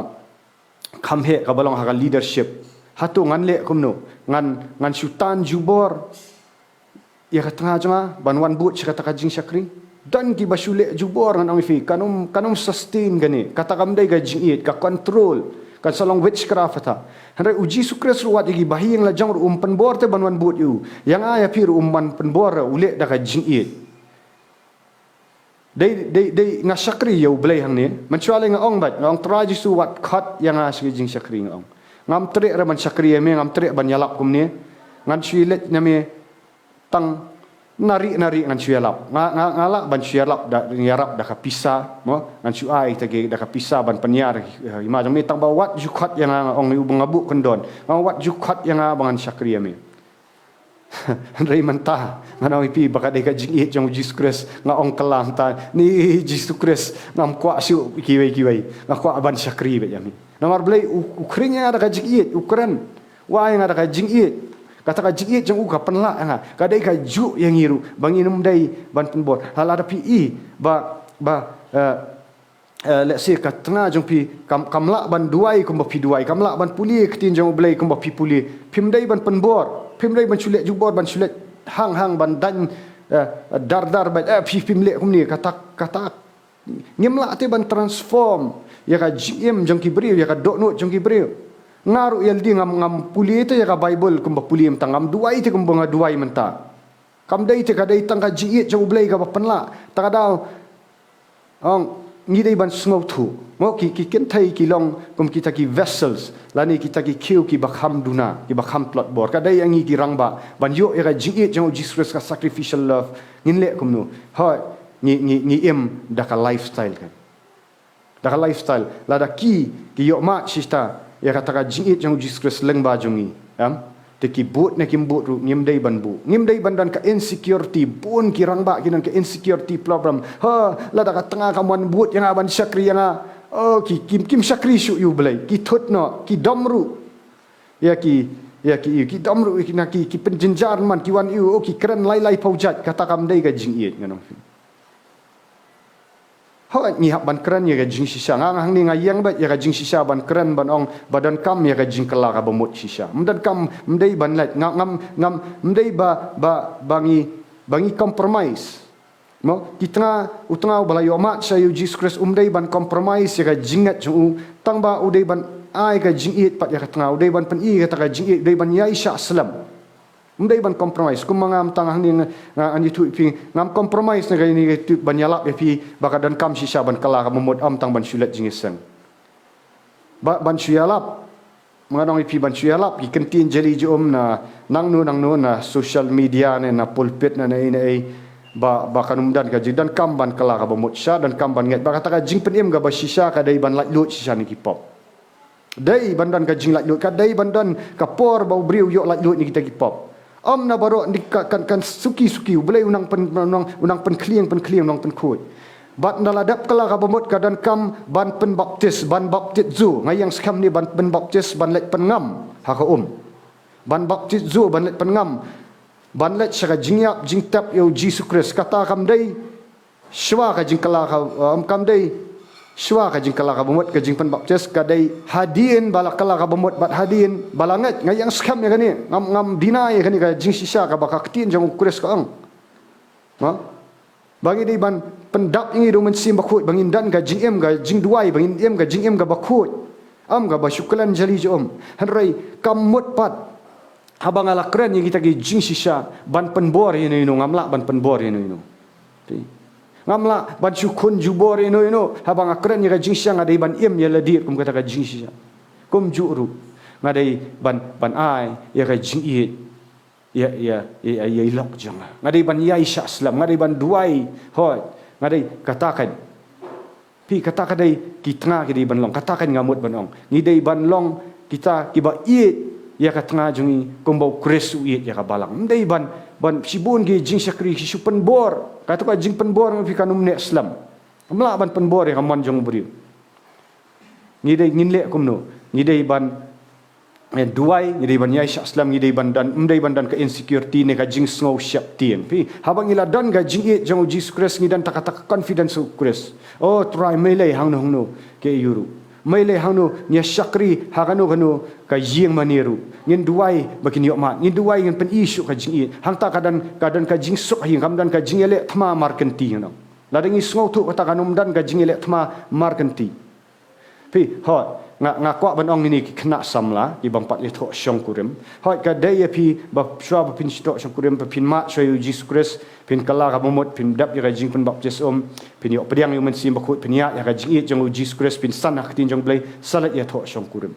kham heh, kaba long ha ka leadership. Hato ngan leh kumno? Ngan, ngan shu tan jubor ïa ka tnga jong nga ban wan bud sha kata ka jingshakri? Don kiba shu leh jubor, ngan ong ïa phi, kan ym, kan ym sustain kane. Kata kam dei ka jingïeit, ka control. Kan sa long witchcraft kata. Hynrei U Jisu Khrist ruh wat ïa ki bahaïing la jong ruh um pynbor te ban wan bud ïa u. Ïa nga ïa phi ruh um ban pynbor, u leh da ka jingïeit. Dei, dei, dei nga shakri ïa U Blei hangne. Mynshuwa lei nga ong beit, nga ong, Trai Jisu, wat khot ïa nga sha ka jingshakri, nga ong. Ngam treh re ban shakri ïa me, ngam treh ban ïalap kumne. Ngan shu leit na me tang na ri na ri ngan shu ïalap. Nga, nga, nga lah ban shu ïalap da, ïarap da ka pisa, mo? Ngan shu ai ta ki da ka pisa ban pynïar, eh, i ma jong me, tang ba wat ju khot ïa nga, nga ong, ïa u ba nga buh kyndon. Nga wat ju khot ïa nga ba ngan shakri ïa me. Hynrei mynta ngan ong ïa phi ba ka dei ka jingïeit jong U Jisu Khrist, nga ong kylla mynta, ni Jisu Khrist, ngam kwah shuh kiwei kiwei, nga kwah ban shakri beit ïa me. Namar Blei u, u khring ïa nga da ka jingïeit, u kren. U ai ïa nga da ka jingïeit. Kata ka jingïeit jong u ka pynlah ïa nga. Ka dei kajuh ïa ngi ruh ba ngin ym dei ban pynbor. Lada phi i ba, ba, eh, eh, let's say, ka tnga jong phi kam, kam lah ban duwai kumba phi duwai, kam lah ban pule ktien jong U Blei kumba phi pule. Phim dei ban pynbor, phim dei ban shu leit jubor, ban shu leit hang hang, ban dang, eh, dar dar beit, eh, phi, phim leh kumne, kata, kata. Ngim lah te ban transform ïa ka jingim jong ki briew, ïa ka dohnud jong ki briew. Nga ruh ïa lade ngam, ngam pule te ïa ka Bible kumba pule mynta, ngam duwai te kumba nga duwai mynta. Kam dei te, ka dei tang ka jingïeit jong U Blei kaba pynlah. Ta ka daw, ong, ngi dei ban sngewthuh. Mo, ki, ki kynthei ki long kum kita ki vessels, lane kita ki khiew kiba kham duna, kiba kham tlot bor. Ka dei ïa ngi ki rangbah ban ïoh ïa ka jingïeit jong U Jisu Khrist, ka sacrificial love. Ngin leh kumno? Hooid, ngi, ngi, ngi im da ka lifestyle kan. Da ka lifestyle. Lada ki, ki ïoh mad shata ïa kata ka jingïeit jong U Jisu Khrist lyngba jong ngi, em? Te ki bud ne kim bud ruh, ngim dei ban bud. Ngim dei ban don ka insecurity, bun ki rangbah ki don ka insecurity problem. Ha, lada ka tnga kam wan bud ïa nga ban shakri ïa nga, oh, ki, kim, kim shakri shuh ïa U Blei. Ki thut noh, ki dom ruh ïa ki, ïa ki, ki dom ruh ïa ki, na ki, ki pynjynjar man, ki wan ïa u, oh, ki kren lai lai phew jait, kata kam dei ka jingïeit, ngan ong. Hooid, ngi hap ban kren ïa ka jingshisha. Nga, nga hangne nga ïeng beit ïa ka jingshisha ban kren, ban ong ba donkam ïa ka jingkylla kaba mut shisha. Ym donkam, ym dei ban lait, nga, ngam, ngam, ym dei ba, ba, ba ngi, ba ngi compromise. Mo, ki tnga, u tnga uba la ïoh mad sha ïa U Jisu Khrist um dei ban compromise ïa ka jingngeit jong u, tang ba u dei ban ai ka jingïeit pat ïa ka tnga, u dei ban pyni ïa kata ka jingïeit, u dei ban ïaishah slem. Ym dei ban compromise. Kumba ngam tang hangne nga, nga, ngan ïathuh ïa phi, ngam compromise na kane ka YouTube ban ïalap ïa phi ba ka donkam shisha ban kylla kaba mut, ym tang ban shu leit jingïaseng. Ba, ban shu ïalap, ngan ong ïa phi, ban shu ïalap ki kyntien jali jong um na nangno nangno, na social media ne na pulpit ne na ei ne ei, ba, ba kan ym don ka jing, donkam ban kylla kaba mut shisha, donkam ban ngeit ba kata ka jingpynim kaba shisha ka dei ban laitluid shisha na ki pop. Dei ban don ka jinglaitluid, ka dei ban don ka por ba u briew u ïoh laitluid na kita ki pop. Ym na baroh, kan, kan, kan suki suki, U Blei u nang pyn, u nang, u nang pynkhlieng, pynkhlieng, u nang pynkhuid. Bad ynda la dep kylla kaba mut ka donkam ban pynbaptis, ban baptizo. Nga ïeng skhem ne ban pynbaptis, ban leit pynngam ha ka um. Ban baptizo, ban leit pynngam. Ban leit sha ka jingïap jingtep ïa U Jisu Khrist. Kata kam dei shuwa ka jingkylla ka, um, kam dei Shuwa ka jingkylla ka bamut, ka jingpynbaptis ka dei hadien ba la kylla ka bamut bad hadien ba la ngeit. Nga ïeng skhem ïa kane, ngam, ngam deny ïa kane ka jingshisha kaba ka ktien jong u Khrist ka ong. Ha? Ba ngi dei ban pyndap ïa ngi da u Mynsiem Bakhuid, ba ngin don ka jingim ka jingduwai, ba ngin im ka jingim kaba khuid. Ym kaba shu klet jali jong um. Hynrei kam mut pat, haba nga la kren ïa kita ki jingshisha, ban pynbor ïa ino ino, ngam lah ban pynbor ïa ino ino. Te. Ngam lah ban shu khun jubor ïa ino ino, haba nga kren ïa ka jingshisha nga dei ban im ïa lade kum kata ka jingshisha. Kumjuh ruh, nga dei ban, ban ai ïa ka jingïeit ïa, ïa, ïa, ïa i lok jong nga. Nga dei ban ïaishah slem, nga dei ban duwai, hooid, nga dei kata kan. Phi, kata ka dei ki tnga ki dei ban long, kata kan nga mut ban ong. Ngi dei ban long kita kiba ïeit ïa ka tnga jong ngi kumba u Khrist u ïeit ïa ka balang. Ym dei ban, ban shibun ki jingshakri ki shu pynbor. Kato ka jingpynbor ngi phi kan ym neh slem. Ym lah ban pynbor ïa ka mon jong u briew. Ngi dei ngin leh kumno? Ngi dei ban, eh, duwai, ngi dei ban ïaishah slem, ngi dei ban don, ym dei ban don ka insecurity ne ka jingsngew sheptieng. Phi, haba ngi la don ka jingïeit jong u Jisu Khrist, ngi don ta kata ka confidence u Khrist. Oh Trai, mei lei hangno hangno ka ïuh ruh. Mei lei hangno ngi ïa shakri ha kano kano ka ïing mane ruh. Ngin duwai ba kin ïoh mad. Ngin duwai ngin pyni shuh ka jingïeit. Hangta ka don, ka don ka jingsuk ha ïing, kam don ka jingïaleh thma markynti, you know. Lada ngi sngewthuh kata kan ym don ka jingïaleh thma markynti. Phi, hooid, nga, nga kwah ban ong ïa kine ki khynnah samla, ki bym pat ïathoh shongkurim. Hooid, ka dei ïa phi ba shuwa ba phin ïathoh shongkurim, ba phin mad shuwa ïa u Jisu Khrist, phin kylla ka bamut, phin dap ïa ka jingpynbaptis um, phin ïoh pdiang ïa u Mynsiem Bakhuid, phin ïaid ïa ka jingïeit jong u Jisu Khrist, phin san ha ka ktien jong u Blei, sa leit ïathoh shongkurim.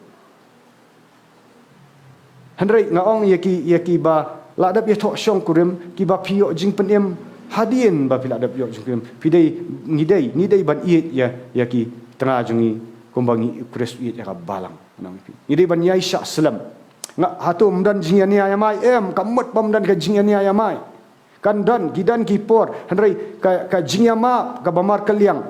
Hynrei nga ong ïa ki, ïa kiba la dep ïathoh shongkurim, kiba phi ïoh jingpynim hadien ba phi la dep ïoh jingpynim. Phi dei, ngi dei, ngi dei ban ïeit ïa, ïa ki tnga jong ngi kumba ngi, u Khrist u ïeit ïa ka balang. Nang phi. Ngi dei ban ïaishah slem. Nga, hato ym don jingïania ïa mai? Em, kam mut ba ym don ka jingïania ïa mai. Kan don, ki don ki por. Hynrei ka, ka jingïamap kaba markylliang.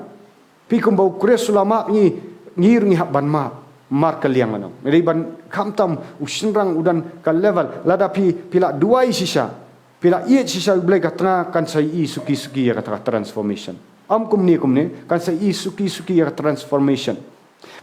Phi, kumba u Khrist u la map ngi, ngi ruh ngi hap ban map markylliang, nang. Ngi dei ban, khamtam u shynrang u don ka level. Lada phi, phi la duwai shisha, phi la ïeit shisha ïa u Blei, ka tnga kan sa ïohi suki suki ïa kata ka transformation. Ym kumne kumne, kan sa ïohi suki suki ïa ka transformation.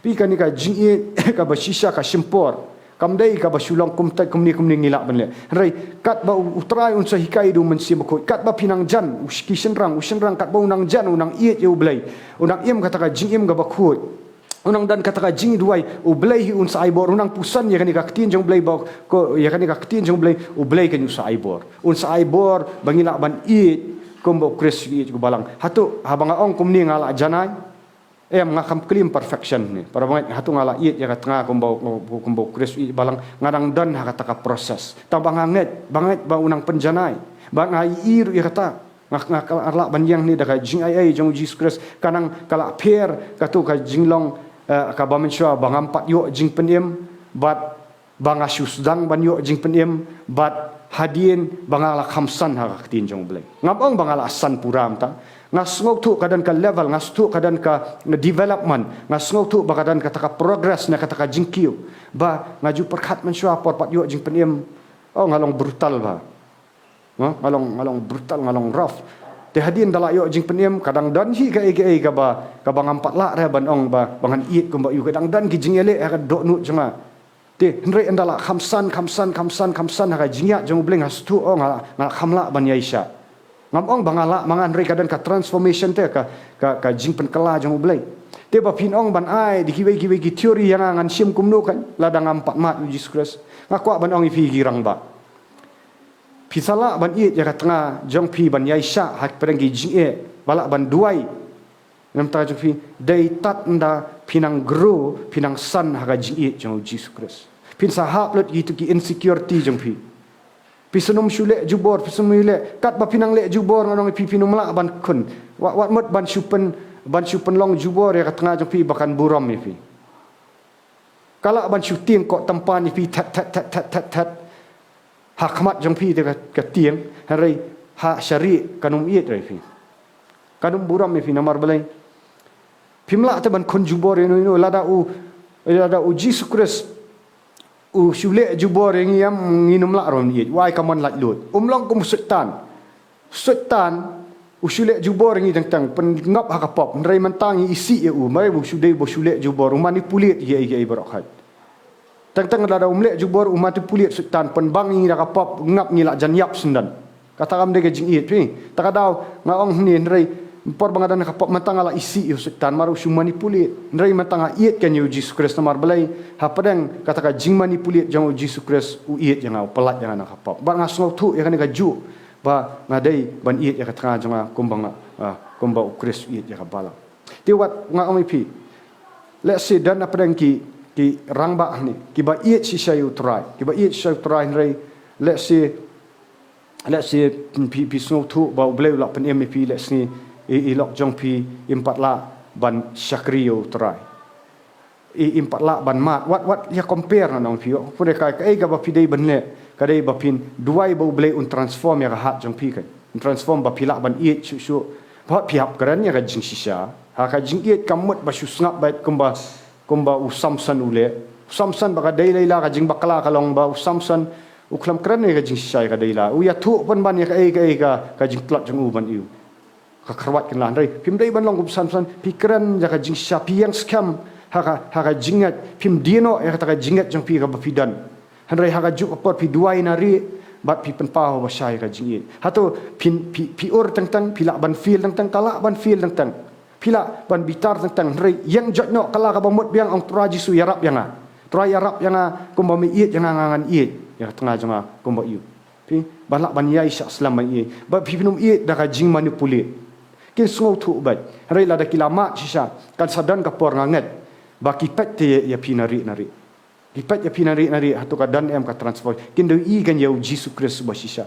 Phi, kane ka jingïeit kaba shisha ka shim por. Kam dei kaba shu long kumta kumne kumne ngi lah ban leh. Hynrei katba u, u Trai un sa hikai da u Mynsiem Bakhuid, katba phi nang jan, u sh-, ki shynrang, u shynrang katba u nang jan, u nang ïeit ïa u Blei, u nang im kata ka jingim kaba khuid, u nang don kata ka jingduwai, u Blei hi un sa ai bor. U nang puson ïa kane ka ktien jong u Blei ba, ko, ïa kane ka ktien jong u Blei, u Blei kan ïoh sa ai bor. Un sa ai bor ba ngi lah ban ïeit kumba u Khrist u ïeit ïa u balang. Hato haba nga ong kumne nga lah janai? Em, nga kam claim perfection ne. Para bangeit, hato nga la ïeit ïa ka tnga kumba, kumba u Khrist u ïeit balang? Nga dang don ha kata ka process. Tang ba nga ngeit, ba ngeit ba u nang pynjanai. Ba nga ïohi ruh ïa kata. Nga, nga, nga lah ban ïeng ne da ka jingaiei jong u Jisu Khrist. Ka nang, ka la pher kato ka jinglong, eh, kaba mynshuwa ba ngam pat ïoh jingpynim. Bad ba nga shu sdang ban ïoh jingpynim, bad hadien ba nga la kham san ha ka ktien jong u Blei. Ngam ong ba nga la san pura mynta. Nga sngewthuh ka don ka level, nga sngewthuh ka don ka development, nga sngewthuh ba ka don kata ka progress ne kata ka jingkiew. Ba nga ju pyrkhat mynshuwa por pat ïoh jingpynim, oh, nga long brutal bha. Nga, nga long, nga long brutal, nga long rough. Te hadien da la ïoh jingpynim, ka dang don hi kaei kaei kaba, kaba ngam pat lah re ban ong ba, ba ngan ïeit kumba u, ka dang don ki jingïaleh ha ka dohnud jong nga. Te hynrei ynda la kham san, kham san, kham san, kham san ha ka jingïaid jong u Blei, nga sngewthuh, oh, nga, nga kham lah ban ïaishah. Ngam ong ba nga lah, ma nga, hynrei ka don ka transformation te, ka, ka, ka jingpynkylla jong u Blei. Te ba phin ong ban ai da kiwei kiwei ki theory ïa nga, ngan shim kumno kan, lada ngam pat mad ïa u Jisu Khrist? Nga kwah ban ong ïa phi ki rangbah. Phi sa lah ban ïeit ïa ka tnga jong phi, ban ïaishah hapdeng ki jingeh, ba lah ban duwai. Namar ka jong phi, dei tad ynda phi nang grow, phi nang san ha ka jingïeit jong u Jisu Khrist. Phin sa hap lut ïa kito ki insecurity jong phi. Phi sa nym shu leh jubor, phi sa nym leh, katba phi nang leh jubor, ngan ong ïa phi, phin nym lah ban khun. Wat, wat mut ban shu pyn, ban shu pynlong jubor ïa ka tnga jong phi ba kan burom ïa phi. Ka lah ban shu tieng kot tympan ïa phi, thet, thet, thet, thet, thet, thet. Ha khmat jong phi te ka, ka tieng, hynrei ha shariah kan ym ïeit re ïa phi. Kan ym burom ïa phi, namar balei? Phim lah te ban khun jubor ïa uno uno, lada u, lada u Jisu Khrist u shu leh jubor ïa ngi, ïa ngin ym lah ruh ban ïeit. Wei, ka mon laitluid. Um long kum u Soitan. Soitan U shu leh jubor ïa ngi teng teng, pynngop ha ka pop, hynrei mynta ngi isih ïa u, hynrei u shu dei ba u shu leh jubor, u manipulate ïa, ïa, ïa baroh khat. Teng teng lada um leh jubor, u manipulate Soitan, pynbang ïa ngi da ka pop, ngap ngi la jan ïap syndon. Kata kam dei ka jingïeit phi. Ta ka daw, nga ong hangne, hynrei por ba nga don ha ka pop, mynta nga la isih ïa u Soitan, namar u shu manipulate. Hynrei mynta nga ïeit kein ïa u Jisu Khrist, namar balei, hapdeng kata ka jingmanipulate jong u Jisu Khrist, u ïeit ïa nga, u pyllait ïa nga na ka pop. Bad nga sngewthuh ïa kane kajuh, ba nga dei ban ïeit ïa ka tnga jong nga kumba nga, ah, kumba u Khrist u ïeit ïa ka balang. Te wat nga ong ïa phi, lehse don hapdeng ki, ki rangbah hangne, kiba ïeit shisha ïa u Trai, kiba ïeit shisha ïa u Trai, hynrei lehse, lehse phi, phi sngewthuh ba U Blei u la pynim ïa phi, lehse i, i lok jong phi im pat lah ban shakri ïa u Trai. I, im pat lah ban mad. Wat, wat ïa compare, nga ong ïa phi. Phi dei ka, kaei kaba phi dei ban leh, ka dei ba phin duwai ba U Blei un transform ïa ka heart jong phi kein. Un transform ba phi lah ban ïeit shuh shuh. Ba phi hap kren ïa ka jingshisha. Ha ka jingïeit kam mut ba shu sngap beit kumba, kumba u Samson u leh. U Samson ba ka dei Delilah, ka jingbakla ka long ba u Samson u khlem kren ïa ka jingshisha ïa ka Delilah. U ïathuh pynban ïa kaei kaei ka, ka jingtlot jong u ban ïoh. Ka kyrwat kein la, hynrei phim dei ban long kum u Samson, phi kren ïa ka jingshisha, phi ïeng skhem ha ka, ha ka jingngeit, phim die noh ïa kata ka jingngeit jong phi kaba phi don. Hynrei ha kajuh ka por phi duwai na rieh, bad phi pynpaw ba shai ïa ka jingïeit. Hato phin, phi, phi ur teng teng, phi lah ban feel teng teng, ka lah ban feel teng teng. Phi lah ban bitar teng teng, hynrei ïeng jot noh, ka la kaba mut biang, ong Trai Jisu, ïarap ïa nga. Trai, ïarap ïa nga, kumba me ïeit ïa nga, nga ngan ïeit ïa ka tnga jong nga kumba ïeit. Phi, ba lah ban ïai shah slem ban ïeit. Ba phi, phin ym ïeit da ka jingmanipulate. Kin sngewthuh beit. Hynrei lada ki la mad shisha, kan sa don ka por, nga ngeit ba ki peit te ïa phi na rieh na rieh. Ki peit ïa phi na rieh na rieh, hato ka don em ka transform. Kin da ïohi kein ïa u Jisu Khrist ba shisha.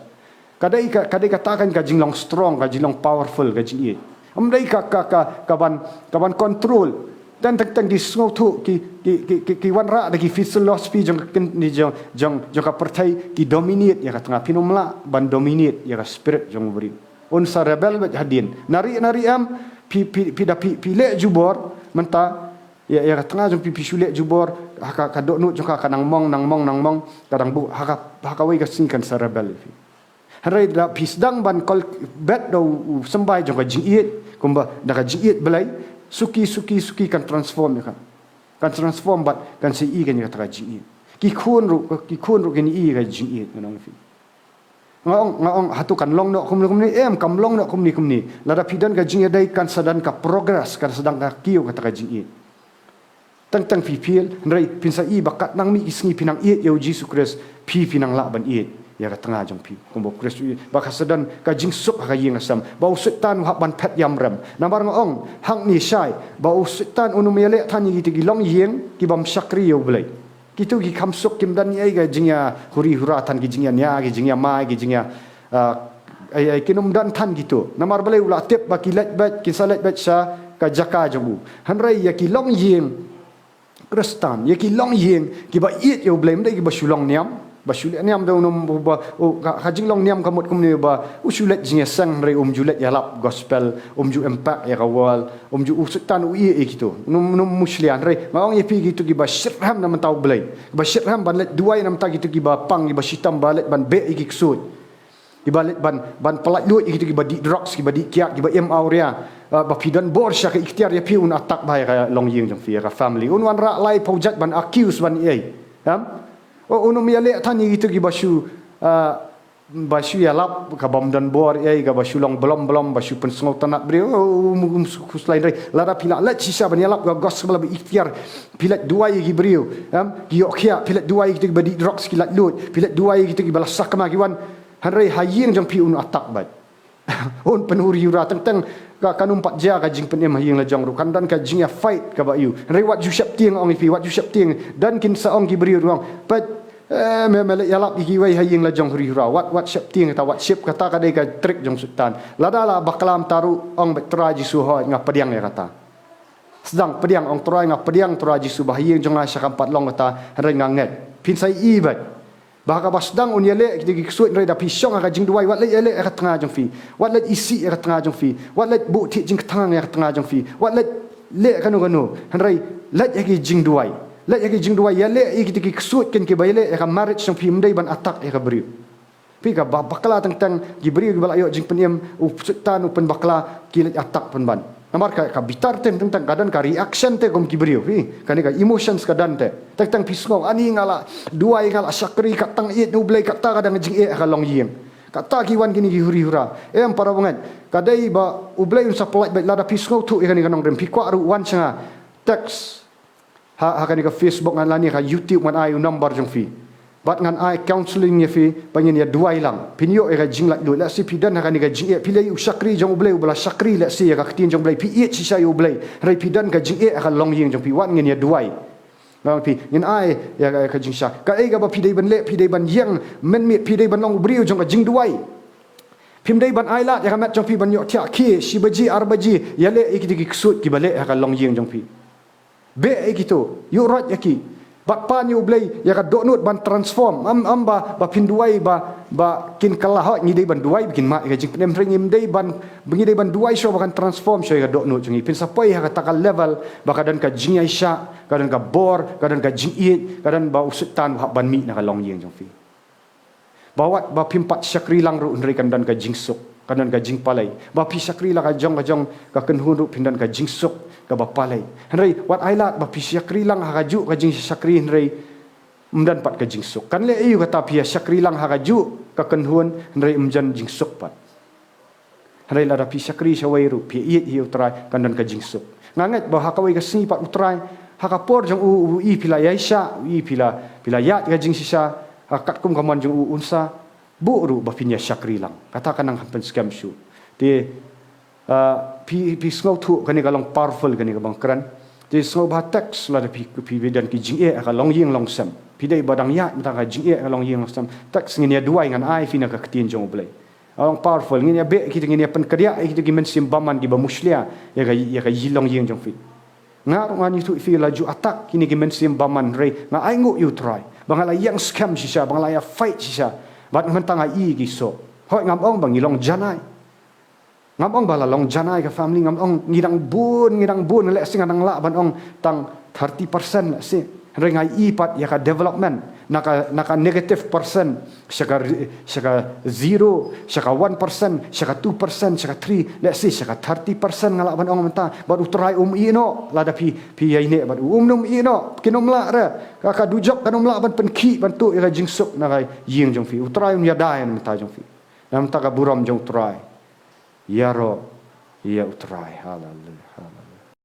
Ka dei ka, ka dei kata kein ka jinglong strong, ka jinglong powerful, ka jingïeit. Ym dei ka, ka, ka, ka ban, ka ban control. Teng teng teng ki sngewthuh, ki, ki, ki, ki, ki wanrah da ki philosophy jong ka kin, ni jong, jong, jong ka pyrthei, ki dominate ïa ka tnga. Phin ym lah ban dominate ïa ka spirit jong u briew. Un sa rebel beit hadien. Na rieh na rieh em, phi, phi, phi da phi, phi leh jubor, mynta, ïa, ïa ka tnga jong phi, phi shu leh jubor, ha ka, ka dohnud jong ka, ka nang mong, nang mong, nang mong, ka dang buh, ha ka, ha kawei ka sngi kan sa rebel ïa phi. Hynrei lada phi sdang ban kol bet da u, u symbai jong ka jingïeit, kumba da ka jingïeit Blei, suki, suki, suki kan transform ïa ka. Kan transform bad kan sa ïohi kein ïa kata ka jingïeit. Ki khun ruh, ki khun ruh kin ïohi ïa ka jingïeit, nga ong ïa phi. Nga ong, nga ong, hato kan long noh kumne kumne, em, kam long noh kumne kumne. Lada phi don ka jingïadei, kan sa don ka progress, kan sa don ka kiew kata ka jingïeit. Teng teng phi feel, hynrei phin sa ïohi ba katba nang mih ki sngi phi nang ïeit ïa u Jisu Khrist, phi phi nang lah ban ïeit ïa ka tnga jong phi. Kumba u Khrist u ïeit, ba ka sa don ka jingsuk ha ka ïing ka sem. Ba u Soitan u hap ban phet ïamrem. Namar nga ong, hangne shai, ba u Soitan un ym ïaleh than ïa kita ki longïing, ki bym shakri ïa u Blei. Kito ki kham suk, kim don ei ka jingïa huri hura than, ki jingïa nia, ki jingïa mai, ki jingïa, ah, ei, ei, kin ym don than kito. Namar balei? U la tip ba ki leit beit, kin sa leit beit sha ka jaka jong u. Hynrei ïa ki longïing Khristan, ïa ki longïing kiba ïeit ïa u Blei, ym dei kiba shu long niam, ba shu leh niam da u nym ba, u, ka, ka jinglong niam ka mut kumne ba u shu leit jingïaseng hynrei um ju leit ïalap gospel, um ju impact ïa ka world, um ju, u Soitan u ïeit ïa kito. Nym, nym mushlia, hynrei nga ong ïa phi, kito kiba shitrhem na bynta u Blei, kiba shitrhem ban leit duwai na bynta kito kiba pang, kiba shitom, ba leit ban beh ïa ki ksuid, kiba leit ban, ban pyllait luid ïa kito kiba dih drugs, kiba dih kiad, kiba im awria. Ah, ba phi don bor sha ka iktiar, ïa phi un attack bha ïa ka longïing jong phi, ïa ka family. Un wanrah laiphew jait ban accuse, ban ei. Em? U, un ym ïaleh than ïa kito kiba shu, ah, ba shu ïalap, ka bym don bor ei, kaba shu long blom blom, ba shu pynsngewtynnat briew. U, um, um, khuslai, hynrei lada phi la leit shisha ban ïalap ka gospel ba iktiar, phi leit duwai ïa ki briew, em, ki ïoh khiah, phi leit duwai ïa kito kiba dih drugs, ki lait luid, phi leit duwai ïa kito kiba la sakma, ki wan, hynrei ha ïing jong phi un attack beit. Un pynhuri hura, teng teng ka, kan ym pat jia ka jingpynim ha ïing la jong ruh, kan don ka jingïa fight kaba ïew. Hynrei wat ju sheptieng, ong ïa phi, wat ju sheptieng. Don kin sa ong ki briew ruh, peit, eh, me, me leit ïalap ïa kiwei ha ïing la jong huri hura. Wat, wat sheptieng kata, wat shep, kata ka dei ka trick jong Soitan. Lada la bakla mynta ruh, ong beit, Trai Jisu, hooid, nga pdiang ïa kata. Sdang pdiang, ong Trai, nga pdiang Trai Jisu ba ha ïing jong nga sha kam pat long kata, hynrei nga ngeit. Phin sa ïohi beit ba ha kaba sdang un ïaleh ïa kito ki ksuid, hynrei da phi shong ha ka jingduwai, wat leit ïaleh ïa ka tnga jong phi, wat leit isih ïa ka tnga jong phi, wat leit buh thied jingthngan ïa ka tnga jong phi, wat leit leh kano kano, hynrei leit ha ki jingduwai. Leit ha ki jingduwai, ïaleh ïa kito ki ksuid kein kiba ïaleh ïa ka marriage jong phi, ym dei ban attack ïa ka briew. Phi, kaba bakla teng teng, ki briew kiba la ïoh jingpynim, u Soitan u pynbakla, ki leit attack pynban. Namar ka, ka bitar te teng teng, ka don ka reaction te kum ki briew, phi. Kane ka emotions ka don te. Teng teng phi sngew, ani nga la duwai, nga la shakri, kata nga ïeit na U Blei, kata ka don ka jingeh ha ka longïing. Kata ki wan kine ki huri hura. Em para bangeit, ka dei ba U Blei un sa pynlait beit. Lada phi sngewthuh ïa kane ka nongrim, phi kwah ruh wan sha nga, text ha, ha kane ka Facebook ngan, lane ha ka YouTube, ngan ai u number jong phi. Bad ngan ai counselling ïa phi, ba ngin ïa duwai lang. Phin ïoh ïa ka jinglaitluid. Lehse phi don ha kane ka jingeh, phi dei u shakri jong U Blei, uba la shakri lehse ïa ka ktien jong U Blei, phi ïeit shisha ïa U Blei, hynrei phi don ka jingeh ha ka longïing jong phi, wat ngin ïa duwai. Nga ong phi, ngin ai ïa ka, ka jingshah. Kaei kaba phi dei ban leh, phi dei ban ïeng mynmiet, phi dei ban long u briew jong ka jingduwai. Phim dei ban ai lad ïa ka met jong phi ban ïoh thiah khie, shi baje, ar baje, ïaleh ïa kito ki ksuid kiba leh ha ka longïing jong phi. Beh ïa kito, ïuhroit ïa ki. Bad pan ïa U Blei ïa ka dohnud ban transform. Ym, ym ba, ba phin duwai ba, ba kin kylla, hooid, ngi dei ban duwai ba kin mad ïa ka jingpynim, hynrei ngim dei ban, ba ngi dei ban duwai shuwa ba kan transform shuwa ïa ka dohnud jong ngi. Phin sa poi ha kata ka level ba ka don ka jingïaishah, ka don ka bor, ka don ka jingïeit, ka don ba u Soitan u hap ban mih na ka longïing jong phi. Ba wat ba phim pat shakri lang ruh, hynrei kan don ka jingsuk, kan don ka jingpalei. Ba phi shakri la ka jong ka jong ka kynhun ruh, phin don ka jingsuk kaba palei. Hynrei wat ai lad ba phi shakri lang ha kajuh ka jingshakri, hynrei ym don pat ka jingsuk. Kan leh aïu kata, phi ïa shakri lang ha kajuh ka kynhun, hynrei ym don jingsuk pat. Hynrei lada phi shakri shawei ruh, phi ïeit ïa U Trai, kan don ka jingsuk. Nga ngeit ba ha kawei ka sngi pat U Trai, ha ka por jong u, u i phi la ïaishah, u i phi la, phi la ïaid ka jingshisha, ha katkum ka mon jong u, un sa buh ruh ba phin ïa shakri lang. Kata ka nang kham pynskhem shuh. Te, ah, phi, phi sngewthuh kane ka long powerful kane kaba nga kren. Te sngewbha text lada phi, phi don ki jingeh ha ka longïing longsem. Phi dei ba dang ïaid mynta ka jingeh ha ka longïing longsem. Text, ngin ïa duwai, ngan ai phi na ka ktien jong U Blei. Ka long powerful, ngin ïa beh ïa kito, ngin ïa pynkdiah ïa kito ki mynsiem bymman kiba mushlia ïa ka, ïa ka longïing jong phi. Nga ruh ngan ïathuh ïa phi, la ju attack kine ki mynsiem bymman, hynrei nga ainguh ïa U Trai ba nga la ïeng skhem shisha, ba nga la ïa fight shisha. Bad mynta nga i ki soh. Hooid, ngam ong ba ngi long janai. Ngam ong ba la long janai ka family, ngam ong, ngi dang bun, ngi dang bun, lehse nga dang lah ban ong tang thirty percent lehse. Hynrei nga i pat ïa ka development na ka, na ka negative percent sha ka, sha ka zero, sha ka one percent, sha ka two percent, sha ka three, lehse sha ka thirty percent nga lah ban ong mynta. Bad U Trai um ïehnoh, lada phi, phi ïaineh bad u, um nym ïehnoh, kin ym lah re. Ka, ka dujok kan ym lah ban pynkhih, ban tuh ïa ka jingsuk na ka ïing jong phi. U Trai un ïada ïa ka bynta jong phi. Na ka bynta ka burom jong U Trai. Ïaroh ïa U Trai. Haleluia. Haleluia.